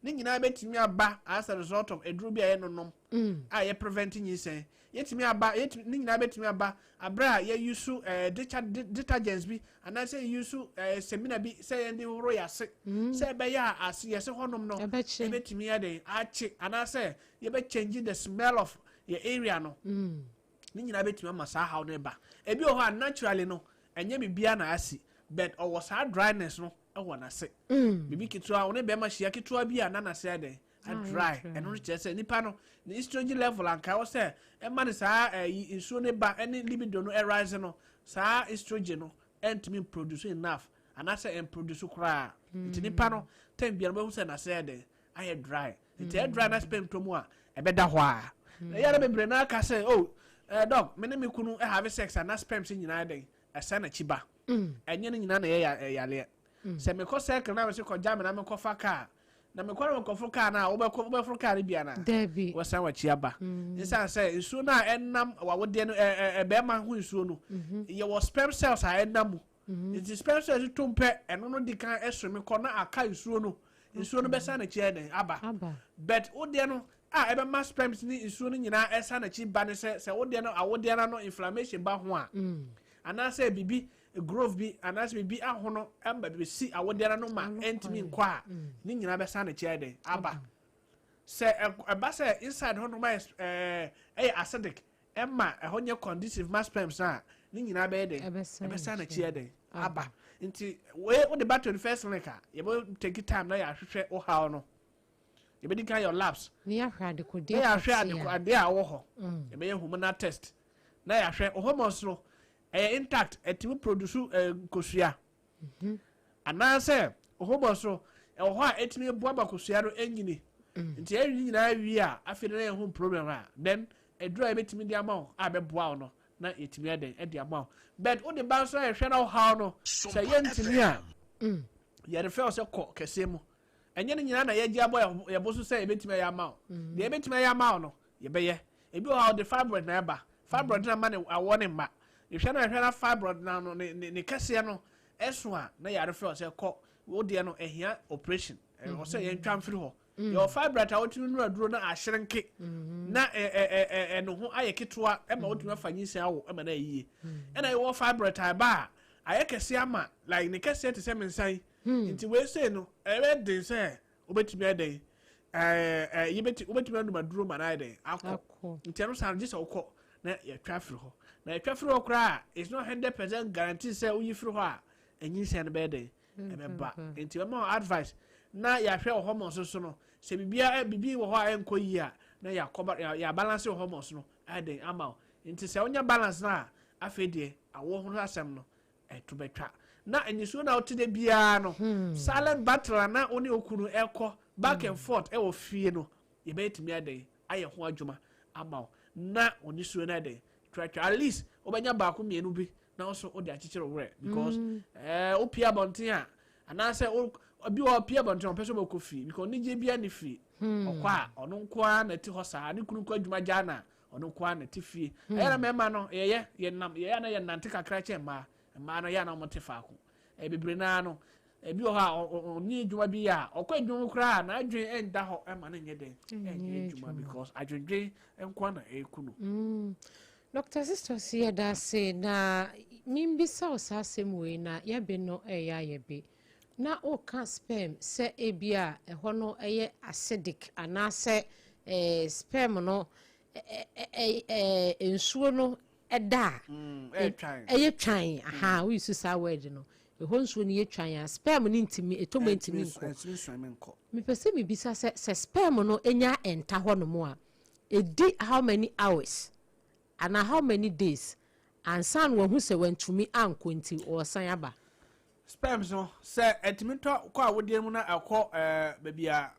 Ne nyinaa bɛtumi aba as a result of aduro bi a yɛ nonom a yɛ prevent nyinsɛn. Yɛtumi aba, yɛtumi, ne nyinaa bɛtumi aba abere a yɛyi so detergents bi anaasɛ yɛyi so semina bi sɛ yɛn de horo yɛ ase, sɛ ɛbɛyɛ a ase yɛse hɔnom no ɛbɛkye. Ɛbɛtumi yɛ den akye anaasɛ yɛbɛ change the smell of yɛ area no. Ne nyinaa bɛtumi ama saa haw no ba. Ebi wɔ hɔ a naturally no ɛnyɛ biribiara na asi, but ɔwɔ saa dryness no ɛwɔ n'ase. Biribi ketewa, ɔne bɛrima hyia ketewa bi a, na n'ase ayɛ dɛn? Adry. Ɛno no kyerɛ sɛ nipa no ne estrogen level anka ɛwɔ sɛ ɛma no saa ɛyi nsuo ne ba ɛne libido no ɛrise no, saa estrogen no ɛntumi produce enough anaasɛ ɛmproduce koraa. Nti nipa no time biara bɛhu sɛ n'ase ayɛ dɛn? Ayɛ dry. Nti ɛyɛ dry na sperm tɔ mu a, ɛbɛda hɔ a ɛyɛ no bebree na aka sɛ, "Oh, doc, me ne me kunu have sex a, na sperm sɛ nyinaa dɛn ɛsɛ n'akyi ba." Ɛnyɛ no nyinaa na ɛyɛ yareɛ. Sɛ mekɔ circle na mese kɔgya me na mekɔfa kaa na mekɔ na mekɔforo kaa no a, wobɛkɔ, wobɛforo kaa no bi anaa? Dabi. Wɔsan wakyi aba. Nsan sɛ nsuo no a ɛnam wawodeɛ no, ɛ ɛ bɛrima ho nsuo no, yɛwɔ sperm cells a ɛnam mu. Nti sperm cells to mpɛ, ɛno no di kan ɛsome kɔ na aka nsuo no. Nsuo no bɛsan n'akyi ayɛ dɛn? Aba. Aba. But wodeɛ no a ɛbɛma sperms ne nsuo no nyinaa ɛsa n'akyi ba ne sɛ wodeɛ no, awodeɛ no ano inflammation ba ho a, anaasɛ biribi growth bi anaasɛ biribi ahono ɛmba bɛsi awodeɛ no ano ma ɛntumi nkɔ a, ne nyinaa bɛsa n'akyi ayɛ dɛn aba. Sɛ ɛba sɛ inside hɔ nom ayɛ ɛyɛ acidic, ɛma ɛhɔ nyɛ conducive ma sperms a, ne nyinaa bɛyɛ dɛn? Ɛbɛsan ɛbɛsa n'akyi. N'akyi yɛ dɛn aba. Nti wei wode ba 21st Clinic a, yɛbɛ take time na yɛahwehwɛ wo haw no. Yɛbɛdi kan yɛ labs ne yɛahwɛ adekodeɛ na yɛahwɛ pɔtee a. adeɛ a ɛwɔ hɔ. Yɛbɛyɛ hormonal test na yɛahwɛ wo hormones no ɛyɛ intact, ɛtumi produce nkosua, anaasɛ wo hormones no ɛwɔ hɔ a ɛtumi boa ma kosua no ɛnyini. Nti ɛyi nyinaa wie a, afei na yɛho problem a, then aduru a yɛbɛtumi de ama wo a bɛboa wo no na yɛtumi ɛdɛn ɛde ama wo. But wode ba nso a, yɛhwɛ na wo haw no sɛ yɛntumi a, yɛrefɛ wo sɛ kɔ kɛseɛ mu. Ɛnyɛ no nyinaa na yɛgye abɔ yɛbo so sɛ yɛbɛtumi ayɛ ama wo. Deɛ yɛbɛtumi ayɛ ama wo no, yɛbɛyɛ. Ebi wɔ hɔ a, wɔde fibroid na ɛba, fibroid na ma ne awɔ ne mma. Yɛhwɛ na yɛhwɛ na fibroid na no ne kɛseɛ no ɛso a, na yɛarefɛ wo sɛ kɔ, wo deɛ no ɛhia operation, ɛwɔ sɛ yɛntwa mfiri hɔ. Yɛwɔ fibroid a wotumi nura duro na ahyerenke na ɛ ɛ ɛ ɛ ɛno ho ayɛ ketewa ɛma wotumi afa nyinsɛn awo ɛma na ɛyie. Ɛna yɛwɔ fibroid a ɛba a ayɛ kɛseɛ ama like ne kɛseɛ te sɛ me nsa yi. Nti wei sei no, ɛbɛ den sɛ wobɛtumi ayɛ dɛn, ɛɛ ɛɛ yɛbɛti wobɛtumi anum aduro ma n'ayɛ dɛn akɔ. Akɔ. Nti ɛno saa no, gye sɛ wokɔ na yɛtwa firi hɔ. Na yɛtwa firi hɔ koraa, it's not 100% guarantee sɛ woyi firi hɔ a, ɛnyinsɛn no bɛyɛ dɛn ɛbɛba. Nti bɛma wo advice na yɛahwɛ wɔ hormones so no sɛ biribiara biribi wɔ hɔ a ɛnkɔ yie a, na yɛakɔ yɛabalance wɔ hormones no ayɛ dɛn ama wo. Nti sɛ wonya balance no a, afei deɛ awoɔ ho asɛm no ɛto bɛtwa na nisuo na wote de biara no, silent battle a na wo ne okunu ɛkɔ back and forth ɛwɔ fie no, yɛbɛyɛtumi ayɛ dɛn ayɛ ho adwuma ama wo na onisuo no ayɛ dɛn twatwa. At least wobɛnya baako mmienu bi na nso wode akyekyere wo werɛ, because wopie abɔnten a, anaasɛ bi wɔ hɔ pie abɔnten a, ɔmpɛ sɛ wobɛkɔ fie because ɔnigye bia ne fie. Ɔkɔ a, ɔno nko ara na ɛte hɔ saa. Ne kunu nkɔ adwuma gyaa na ɔno nko ara na ɛte fie. Ɛyɛ na mmarima no yɛyɛ yɛnam yɛyɛ na yɛnante kakra kyɛn mmaa. Mmaa no yɛ na wɔte faako. Bebree naa no, ebi wɔ hɔ a ɔnye adwuma bi yɛ a, ɔkɔ adwuma mu koraa a, n'adwene ɛnda hɔ ɛma no nyɛ dɛn ɛnyɛ adwuma because adwendwen nko na ɛreku no. Dr. Sisters, yɛda ase. Na membisa wo saa asɛm wei na yɛbe no ɛyɛ ayɛ bi na woka sperm sɛ ebi a ɛhɔ no ɛyɛ acidic anaasɛ sperm no nsuo no ɛda a ɛyɛ twan. Ɛyɛ twan aha, woyi so saa word no, ɛhɔ nsuo no yɛ twan a, sperm no ntumi ɛtɔ mu, ntumi nkɔ. Ɛntumi nsɔn mi nkɔ. Mepɛ sɛ mebisa sɛ sperm no nya ɛnta hɔ nom a, ɛdi how many hours anaa how many days ansa na wahu sɛ wantumi ankɔ nti ɔresan aba? Sperms no, sɛ ɛtumi tɔ kɔ awodeɛ mu na ɛkɔ baabi a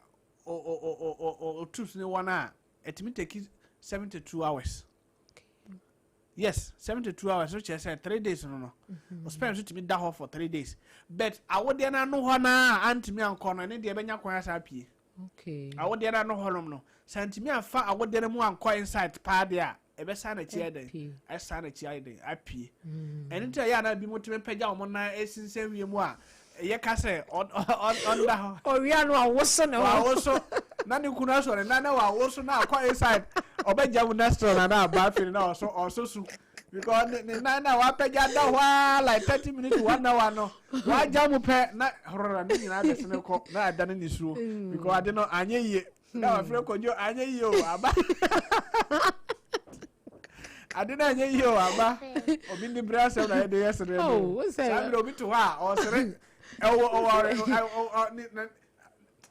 o tubes ne wɔ no a, ɛtumi take 72 hours. Yes, 72 hours so kyerɛ sɛ 3 days no. O sperm so tumi da hɔ for 3 days, but awodeɛ no ano hɔ naa antumi ankɔ no, ɛne deɛ ɛbɛnya kwan asa apue. Awodeɛ no ano hɔnom no, sɛ ntumi afa awodeɛ no mu ankɔ inside paa deɛ a, ɛbɛsa n'akyi ayɛ dɛn? Apue. Ɛsa n'akyi ayɛ dɛn apue. Ɛno nti a ɛyɛ a na bi mo tumi pagya wɔn nan esinsan wiem a, ɛyɛ ka sɛ ɔnda hɔ. Ɔwia no awoso ne ho. Wawoso na ne kunu asɔ ne nan na wawoso na akɔ inside, ɔbɛgya mu next na aba afei na ɔso su because ne nan na wapagya da hɔ aa like 30 minutes, one hour no, wagya mu pɛ na horora ne nyinaa bɛsene kɔ na ada ne nisuo because ade no anyɛ yie na wafrɛ Kɔdwo, anyɛ yie o, aba ade no anyɛ yie o, aba obi ni bere asɛm na yɛde yɛ sere Oh, no. wo sɛ- Saa bere obi te hɔ a ɔsere ɛwɔ ɔwɔ ɔ ne ne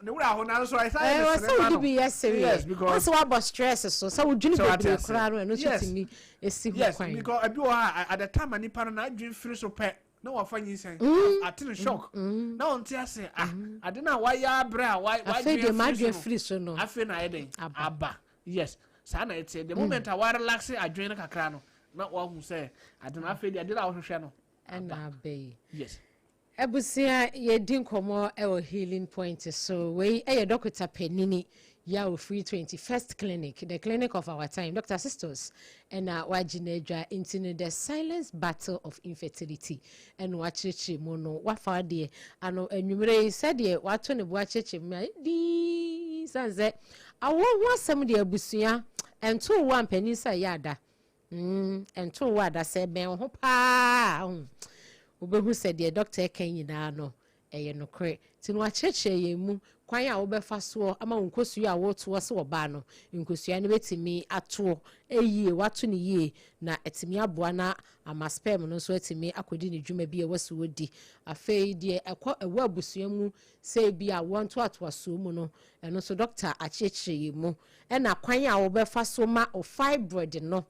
ne wura aho nanso ɛsa yɛ ɛwɔ ne sɛ sere ma wode no. bi yɛ sereɛ. Yes, because wɔsɛ woabɔ stress so sɛ wodwene Sɛ wate bebree ase. koraa no, ɛno nso tumi ɛsi ho kwan. Because ebi wɔ hɔ a, at the time a nipa no n'adwene firi so pɛ na wafa nyinsɛn ate ne shock na ɔnte ase ah, ade na wayɛ abrɛ a afei deɛ wadwene madwene firi firi so no so no, afei na ayɛ den Aba. Aba. Yes, saa na ɛteɛ. The moment a warelax adwene no kakra no, na wahu sɛ ade no, afei deɛ ade no a wɔhwehwɛ no ɛna aba yi. Yes. Abusua, yɛdi nkɔmmɔ ɛwɔ Healing Point so. Wei ɛyɛ dɔkota panini yɛ a ofiri 21st Clinic, the clinic of our time, Dr. Sisters, ɛna wagye n'adwa. Nti no, the silence battle of infertility ɛna wakyerɛkyerɛ mu no. Wafa adeɛ ano anwummerɛ yi sɛdeɛ wato ne bo akyerɛkyerɛ mu a dii sane sɛ Awoɔ ho asɛm deɛ, abusua, ɛnto wo a mpanin sɛ ɛyɛ ada. Ɛnto wo ada sɛ ɛbɛn wo ho paa. Wobɛhu sɛ deɛ dɔkta ɛka nyinaa no ɛyɛ nokorɛ. Nti no wakyerɛkyerɛ yɛn mu kwan a wobɛfa soɔ ama wo nkosua a wotoɔ sɛ wɔbaa no, nkosua no bɛtumi atoɔ yie, wato no yie na ɛtumi aboa na ama sperm no nso atumi akɔdi ne dwuma bi a ɛwɔ sɛ wɔdi. Afei deɛ ɛkɔ ɛwɔ abusua mu sɛ bi a wɔntoatoasoɔ mu no, ɛno nso dɔkta akyerɛkyerɛ yɛn mu, ɛna kwan a wobɛfa so ma o fibroid no,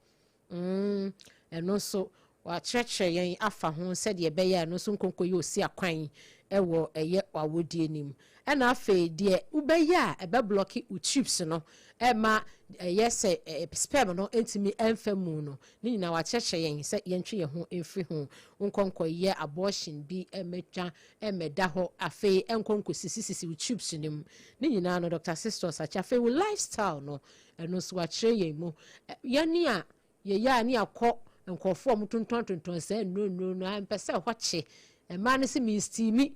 ɛno nso wakyerɛkyerɛ yɛn afa ho sɛdeɛ ɛbɛyɛ a ɛno nso nkonko yɛ osi akwan ɛwɔ ɛyɛ awodie nim. Ɛna afei deɛ wobɛyɛ a ɛbɛblock wo tubes no, ɛma ɛyɛ sɛ sperm no ntumi ɛmfa mu no, ne nyinaa wakyerɛkyerɛ yɛn sɛ yɛntwe yɛn ho mfiri ho, nkɔnkɔyɛ abortion bi ɛmɛtwa ɛmɛda hɔ, afei ɛnkɔnkɔ sisisisi wo tubes no mu. Ne nyinaa no Dr. Sisters akyɛ. Afei wo lifestyle no, ɛno nso wakyerɛ yɛn mu. Yɛne a yɛyɛ a ne akɔ nkurɔfoɔ a wɔtontɔn tontɔn sɛ nnuro nnuro no a mpɛ sɛ ɛhɔ kye mmaa no sɛ mi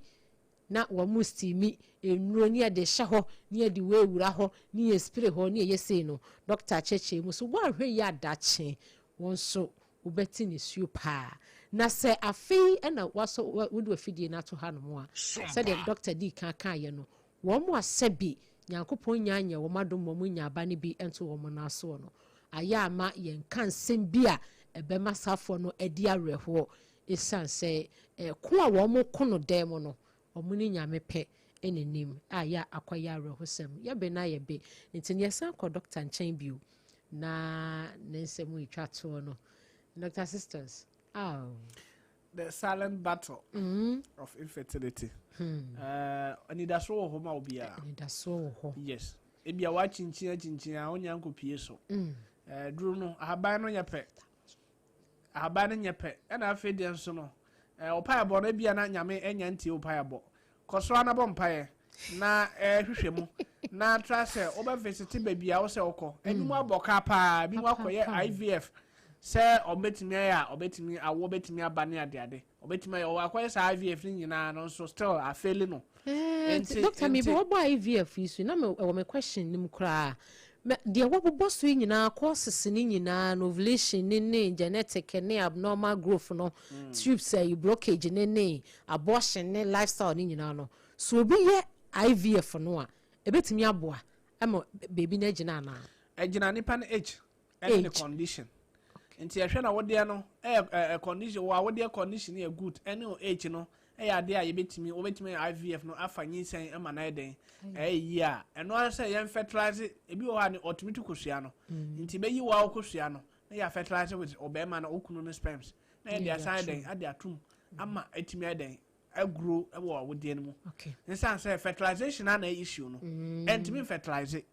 na wɔn mu steam nnuro ne yɛde hyɛ hɔ ne yɛde wei wura hɔ ne yɛ spray hɔ ne yɛyɛ sei no, dɔkta akyerɛkyerɛ mu so wɔahwɛ yi adakye wɔn nso wobɛte ne suo paa. Na sɛ afei ɛna wasɔ wode wafidie no ato hanom a, sɛdeɛ dɔkta dii kan kaeɛ no, wɔn mu asɛ bi Nyankopɔn nya nyɛ wɔn adom, wɔn nya aba no bi nto wɔn nan soɔ no, ayɛ ama yɛnka nsɛm bi a ɛbɛma saafoɔ no adi awerɛhoɔ, ɛsiane sɛ ɛko a wɔn ko no dan mu no, wɔn ne Nyame pɛ ɛna a yɛ akɔyɛ awerɛhosɛm. Yɛbe na yɛbe nti no, yɛsan kɔ dɔkta nkyɛn bio na ne nsɛm retwa toɔ no. Dr. Sisters, oh. The silent battle of infertility. Anidaso wɔ hɔ ma obiara. Anidasoɔ wɔ hɔ. Yes, ebia wakyinkyin akyinkyin a wonya nkɔpie so. Duro no, ahaban no nyɛ pɛ, ahaban no nyɛ pɛ. Ɛna afei deɛ nso no, ɔpaebɔ no, ebia na Nyame anya ntie ɔpaebɔ. Kɔ so anabɔ mpaeɛ na ɛhwehwɛ mu na tra sɛ wobɛvisit baabi a wo sɛ wokɔ. Ebi mu abɔ ka paa, ebi mu akɔyɛ IVF sɛ ɔbɛtumi ayɛ a ɔbɛtumi awo, ɔbɛtumi aba ne adeade, ɔbɛtumi ayɛ, ɔwɔ akɔyɛ saa IVF no nyinaa no nso still afail no. Doctor, mi bɛ wɔbɔ IVF yi so na me ɛwɔ me question nim koraa. Deɛ wɔbobɔ so yi nyinaa, causes ne nyinaa no, ovulation ne genetic ne abnormal growth no, tubes ɛyi blockage ne abortion ne lifestyle ne nyinaa no so, obi yɛ IVF no a, ebetumi aboa ɛma beebi no agyina anaa? Ɛgyina nipa no age ɛne ne condition. Nti ɛhwɛ na wodeɛ no ɛyɛ ɛ condition wɔ awodeɛ condition yɛ good ɛne o age no ɛyɛ adeɛ a yɛbɛtumi wɔbɛtumi ayɛ IVF no afa nyinsɛn ɛma no ayɛ den ɛyɛ yie a, ɛno ara sɛ yɛn fertilize. Ebi wɔ hɔ a ne ɔtumi to kosua no, nti bɛyi wɔ a kosua no na yɛ fertilize with ɔbɛrima no okunu no sperms na yɛde asan ayɛ den ade atum ama ɛtumi ayɛ den aguro ɛwɔ awodeɛ no mu. Nsan sɛ fertilization ana ɛyɛ issue no, ɛntumi fertilize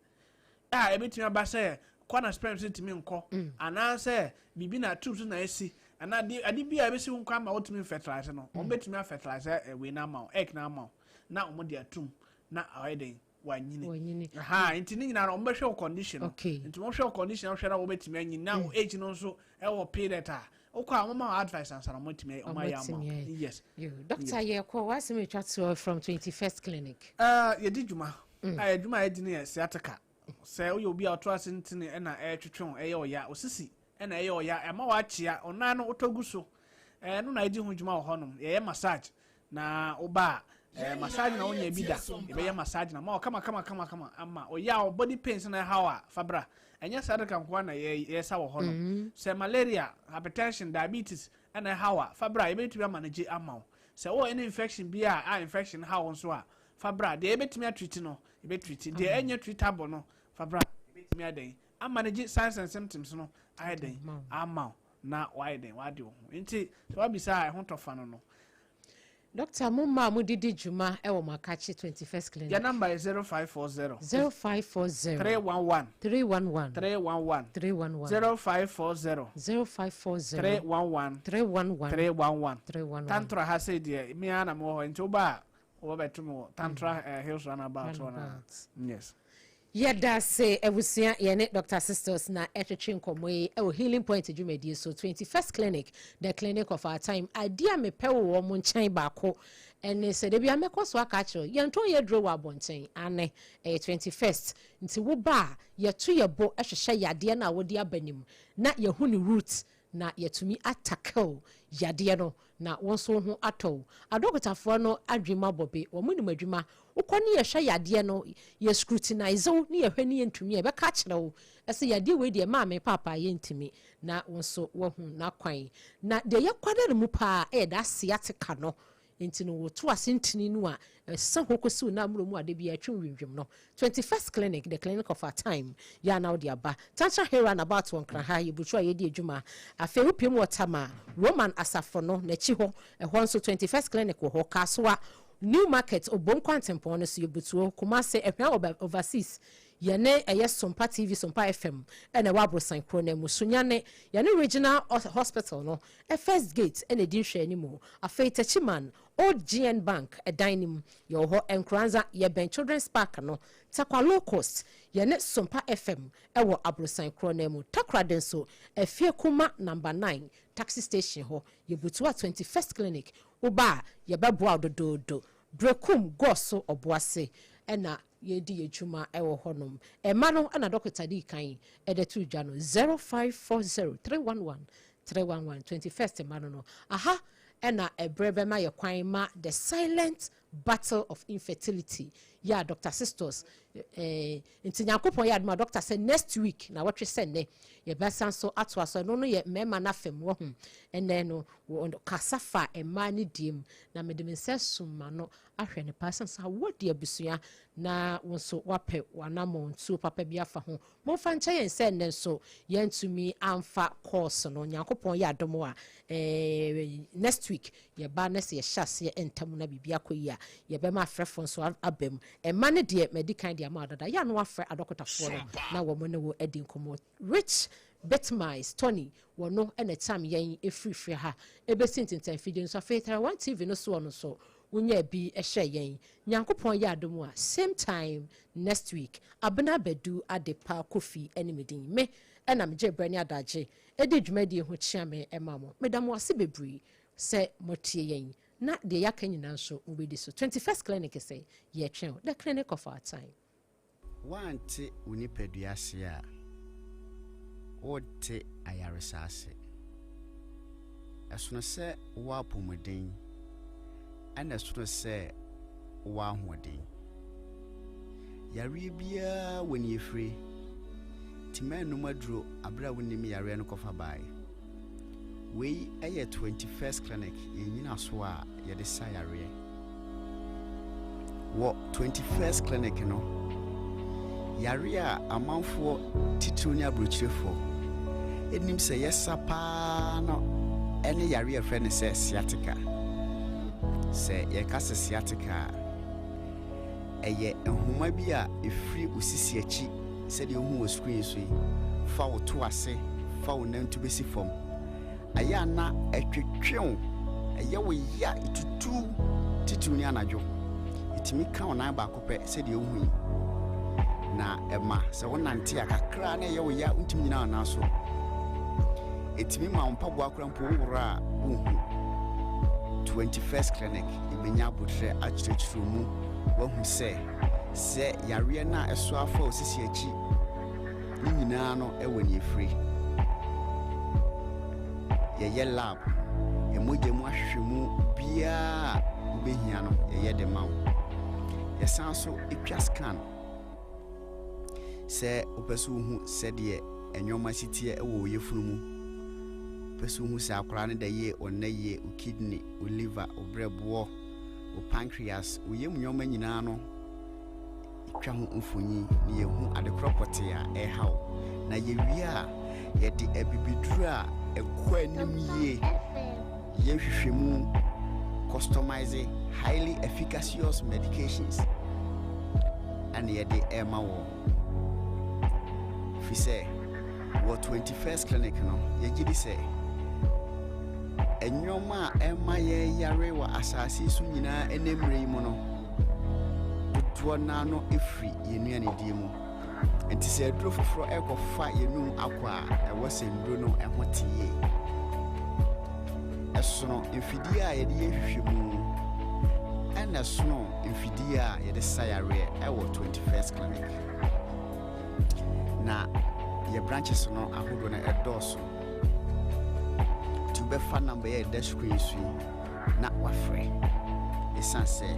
a, ebɛtumi aba sɛ kɔ na sperms ntumi nkɔ, anaasɛ biribi na tubes na esi, anaa ade bi a ebesi ho kwan ma wotumi fertilize no. Wɔn bɛtumi afertilize ɛwei na ama wo, egg na ama wo, na wɔn de atum na ɔyɛ den wanyini. Wanyini. Aha, nti ne nyinaa no, wɔn bɛhwɛ wo condition no. Nti wɔn hwɛ wo condition, wɔhwɛ na wɔbɛtumi anyini na wo age no nso ɛwɔ period a wokɔ a, wɔn ma wo advice ansa na wɔn atumi wɔn ayɛ ama wo. Wɔatumi ayɛ. Yes. Yo, doctor, yɛkɔ w'asɛm atwa toɔ from 21st Clinic. Yɛdi dwuma a yɛ dwuma a yɛdi no yɛ sciatica. Sɛ woyɛ obi a ɔto ase ntene ɛna ɛretwetwe wo, ɛyɛ ɔya, osisi ɛna ɛyɛ ɔya, ɛma wakyea ɔnan no wotɔ gu so, ɛno na yɛdi ho dwuma wɔ hɔnom. Yɛyɛ massage na woba a, massage na wonya bi da, yɛbɛyɛ massage na ma wo kama kama kama kama ama ɔya o body pains na ɛhaw a fabra. Ɛnyɛ sciatica nko na yɛsa wɔ hɔnom. Sɛ malaria, hypertension, diabetes ɛna ɛhaw a, fabra, yɛbɛtumi ama no gye ama wo. Sɛ wowɔ any infection bi a infection haw wo nso a, fabra. Deɛ yɛbɛtumi atreat no, yɛbɛtreat. Deɛ ɛnyɛ treatable no, fabra, yɛbɛtumi ayɛ dɛn ama no gye signs and symptoms no ayɛ dɛn ama wo na wayɛ dɛn wade wo ho. Nti sɛ wabisa a, ɛho tɔfa no. Doctor, mo mma a modidi dwuma ɛwɔ mo akakye 21st Clinic. Yɛ number yɛ 0540 0540 311 311 311. 311. 0540 0540 311 311 311. 311. Tantra ha sɛ deɛ mmea na mewɔ hɔ, nti woba a, wɔbɛbɛto me wɔ Tantra Hills roundabout hɔ na. Roundabout. Yes. Yɛda ase, abusua. Yɛne Dr Sisters na ɛtwetwe nkɔmmɔ yi ɛwɔ Healing Point dwumadie so, 21st Clinic, the clinic of our time. Adeɛ a mepɛ wɔ wɔn nkyɛn baako ɛne sɛ debi amɛkɔ so aka akyerɛ, yɛntɔn yɛ duro wɔ abɔnten ane ɛyɛ 21st. Nti wo ba a, yɛto yɛ bo ɛhwehwɛ yadeɛ no a wɔde aba nim na yɛhu ne root na yɛtumi atackle yadeɛ no na wɔn nso ho atɔ wo. Adɔkotafoɔ no adwuma bɔ be wɔn nim adwuma. Wokɔ ne yɛhwɛ yadeɛ no, yɛ scrutinize wo ne yɛhwɛ ne yɛntumi a, yɛbɛka akyerɛ wo ɛsɛ yadeɛ wei deɛ, maame paapa, yɛntumi na wɔn nso wɔahu n'akwan. Na deɛ yɛkwada no mu paa ɛyɛ da sciatica no. Nti no wɔto ase ntini no a ɛsa hɔ kɔsi wo nammerɛ mu ade bi atwe nwimwim no. 21st Clinic, the clinic of our time. Yɛ ana wode aba Tantra Hill Roundabout wɔ Nkra ha, yɛbutu a yɛdi adwuma. Afei wopie mu wɔ Tama Roman asafo no n'akyi hɔ, ɛhɔ nso 21st Clinic wɔ hɔ. Kasoa New Market, Obom kwantempɔn no so, yɛbutuo. Kumase, Ɛhwɛn Overseas, yɛne ɛyɛ Sompa TV, Sompa FM ɛna ɛwɔ aborosan kuro no mu. Sunyane, yɛne Regional Hospital no first gate ɛna ɛdi nhwɛ anim. Afei Techiman, Old GN Bank ɛdan no mu, yɛwɔ hɔ. Nkoranza, yɛbɛn Children's Park no. Takwa Low Cost, yɛne Sompa FM ɛwɔ aborosan kuro no mu. Takoradi nso, Efie Kuma Number 9 taxi station hɔ, yɛbutu a 21st Clinic woba a, yɛbɛboa wo dodoodo. Brekum Gɔso Ɔboase ɛna yɛdi yɛ adwuma ɛwɔ hɔnom. Ɛma no ɛna dɔkota di kan ɛde to dwa no, 0540 311 311, 21st ma no aha. Ɛna ɛbrɛ bɛma yɛ kwan ma the silent battle of infertility yɛ a Dr Sisters nti Nyankopɔn yɛ adoma doctor sɛ next week na wɔtwe sɛ nnɛ yɛbɛsan so atoa so. Ɛno no yɛ mmarima no afam wɔ ho. Ɛnɛ no kasa fa mmaa no die mu na mede me nsa sum ma no ahwɛ ne paa sɛ wɔde abusua na wo nso wapɛ wanammɔ ntuo papa bi afa ho. Momfa nkyɛ yɛn sɛ nnɛ nso yɛntumi amfa course no. Nyankopɔn yɛ adom a, next week yɛba ne sɛ yɛhyɛ aseɛ ntam na biribi akɔ yi a, yɛbɛma afrɛfoɔ nso aba mu. Ɛma no deɛ, madi kan deɛ ama adada yɛ ano afrɛ adɔkotafoɔ no na wɔn ne wo adi nkɔmmɔ. Rich Bitmice Tony wɔno ɛna tam yɛn efirifiri ha ebesi ntentan fidie nso. Afei Tara One TV no soɔ no so wonya bi ɛhyɛ yɛn. Nyankopɔn yɛ adom a, same time next week. Abena Bɛdu Adepa Kofi ɛne din me ɛna megye brɛ ne adagye ɛdi dwumadie ho kyea me ɛma mo. Meda mo ase bebree sɛ motie yɛn na deɛ yɛaka nyinaa nso mobɛdi so. 21st Clinic sɛ yɛtwɛn, the clinic of our time. Woante wo nipadua ase a, wote ayaresa ase. Ɛsono sɛ wowɔ apɔmuden ɛna ɛsono sɛ wowɔ ahoɔden. Yareɛ biara wɔ ne efire nti mɛnnom aduro abere a wonim yareɛ no kɔfa baeɛ. Wei ɛyɛ 21st Clinic, yɛn nyina so a yɛde sa yareɛ wɔ 21st Clinic no. Yareɛ a amanfoɔ titiriw ne aburokyirefoɔ ɛnim sɛ yɛsa paa no ɛne yareɛ a yɛfrɛ no sɛ sciatica. Sɛ yɛka sɛ sciatica a, ɛyɛ nhoma bi a ɛfiri wo sisi akyi sɛdeɛ wohu wɔ screen so yi, fa wo to ase, fa wo nantu bɛsi fam. Ɛyɛ a na ɛtwetwe wo, ɛyɛ wo ya, ɛtutu titiriw ne anadwo. Ɛtumi ka wo nan baako pɛ sɛdeɛ wohu yi na ɛma sɛ wonante a kakra na ɛyɛ wo ya, wontumi nyina wo nan so. Ɛtumi ma wo mpaboa kora mpo woworɔ a wonhu. 21st Clinic yɛbɛnya abotrɛ akyerɛkyerɛ mu wahu sɛ yareɛ no a ɛso afa wo sisi akyi ne nyinaa no ɛwɔ ne efiri. Yɛyɛ lab, ɛmogya mu ahwehwɛmu biara a wobɛhia no, yɛyɛ de ma wo. Yɛsan so etwa scan sɛ wopɛ sɛ wohu sɛdeɛ nneɛma si teɛ wɔ wo yafunu mu, wopɛ sɛ wohu sɛ akwaraa no da yie, ɔnna yie, wo kidney, wo liver, wo brɛboɔ, wo pancreas, wo yam nneɛma nyinaa no, twa ho mfonyin na yɛhu adekorɔ pɔtee a ɛreha wo. Na yɛwie a, yɛde abibiduro a ɛkɔ anim yie, yɛhwehwɛ mu, customize highly efficacious medications ɛna yɛde ɛrema wɔn, fi sɛ wɔ 21st Clinic no, yɛgye di sɛ nneɛma a ɛma yɛyare wɔ asase yi so nyinaa ɛnɛ mmerɛ yi mu no, dodoɔ naa no ɛfiri yɛn nnuanedie mu. Nti sɛ aduro foforɔ ɛrekɔfa yɛnum akɔ a, ɛwɔ sɛ nnuro no ɛho te yie. Ɛsono mfidie a yɛde yɛ nhwehwɛmu, ɛna ɛsono mfidie a yɛde sa yareɛ ɛwɔ 21st Clinic. Na yɛ branches no ahodoɔ no ɛdɔɔso. Nti wobɛfa number yɛ ɛda screen so yi na wafrɛ. Ɛsiane sɛ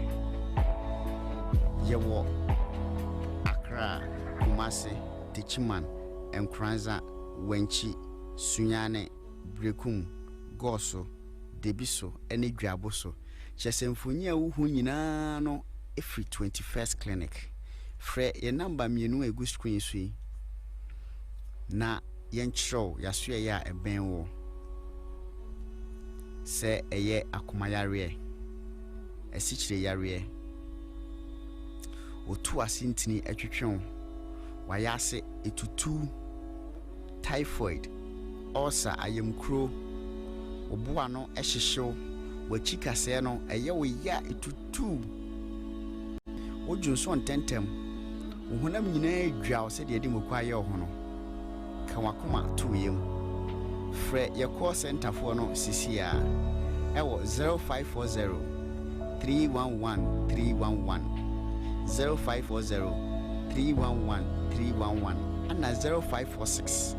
yɛwɔ Accra, Kumasi, Techiman, Nkoranza, Wankyi, Sunyani, Berekum, Goaso, Debiso ne Dwaboso. Kyerɛ sɛ mfonyin a wohu nyinaa no firi 21st Clinic. Frɛ yɛn namba mmienu a ɛgu screen so yi na yɛnkyerɛw yɛasoɛeɛ a ɛbɛn wo. Sɛ ɛyɛ akomayareɛ, asikyire yareɛ, otu ase ntini atwitwe wo, wayɛ ase etutu, typhoid, ulcer, ayamkuro, wo boa no hyehyew, w'akyi kasɛɛ no ɛyɛ wo ya etutu, wodwo nso ntɛntɛm, wo honam nyinaa dwa wo sɛdeɛ ɛde moko ayɛ wo ho no, ka w'akoma to wo yam. Frɛ yɛ call centerfoɔ no sisi a ɛwɔ 0540 311 311, 0540 311 311 ana 0546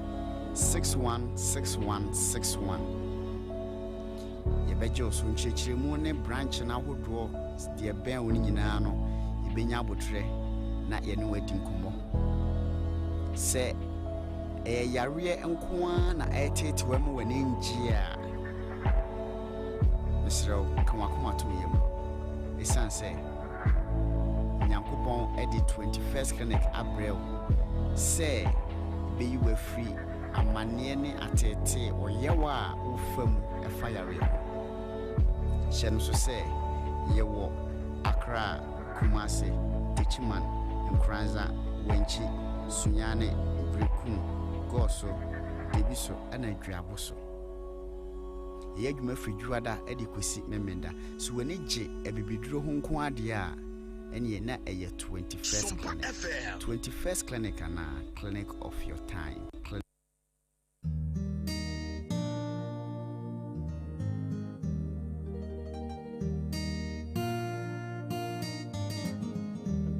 616161. Yɛbɛgye wo so nkyerɛkyerɛmu ne branch no ahodoɔ deɛ bɛn wo no nyinaa no, yɛbɛnya abotrɛ na yɛne wo adi nkɔmmɔ. Sɛ ɛyɛ yareɛ nko ara na ɛreteetewa mu w'ani ngye a, mesrɛ wo, ka w'akoma to yam. Ɛsiane sɛ Nyankopɔn de 21st Clinic abrɛ wo sɛ bɛyi wo afiri amanneɛ ne ateetee ɔyaw a wofa mu ɛfa yareɛ ho. Hyɛ no so sɛ yɛwɔ Accra, Kumasi, Techiman, Nkoranza, Wankyi, Sunyani, Berekum, Goaso, Debiso ɛna Dwaboso. Yɛyɛ adwuma firi Dwoada de kɔsi Memenda. So w'ani gye abibiduro ho nko adeɛ a, ɛneɛ na ɛyɛ 21st Clinic. 21st Clinic anaa Clinic of your time.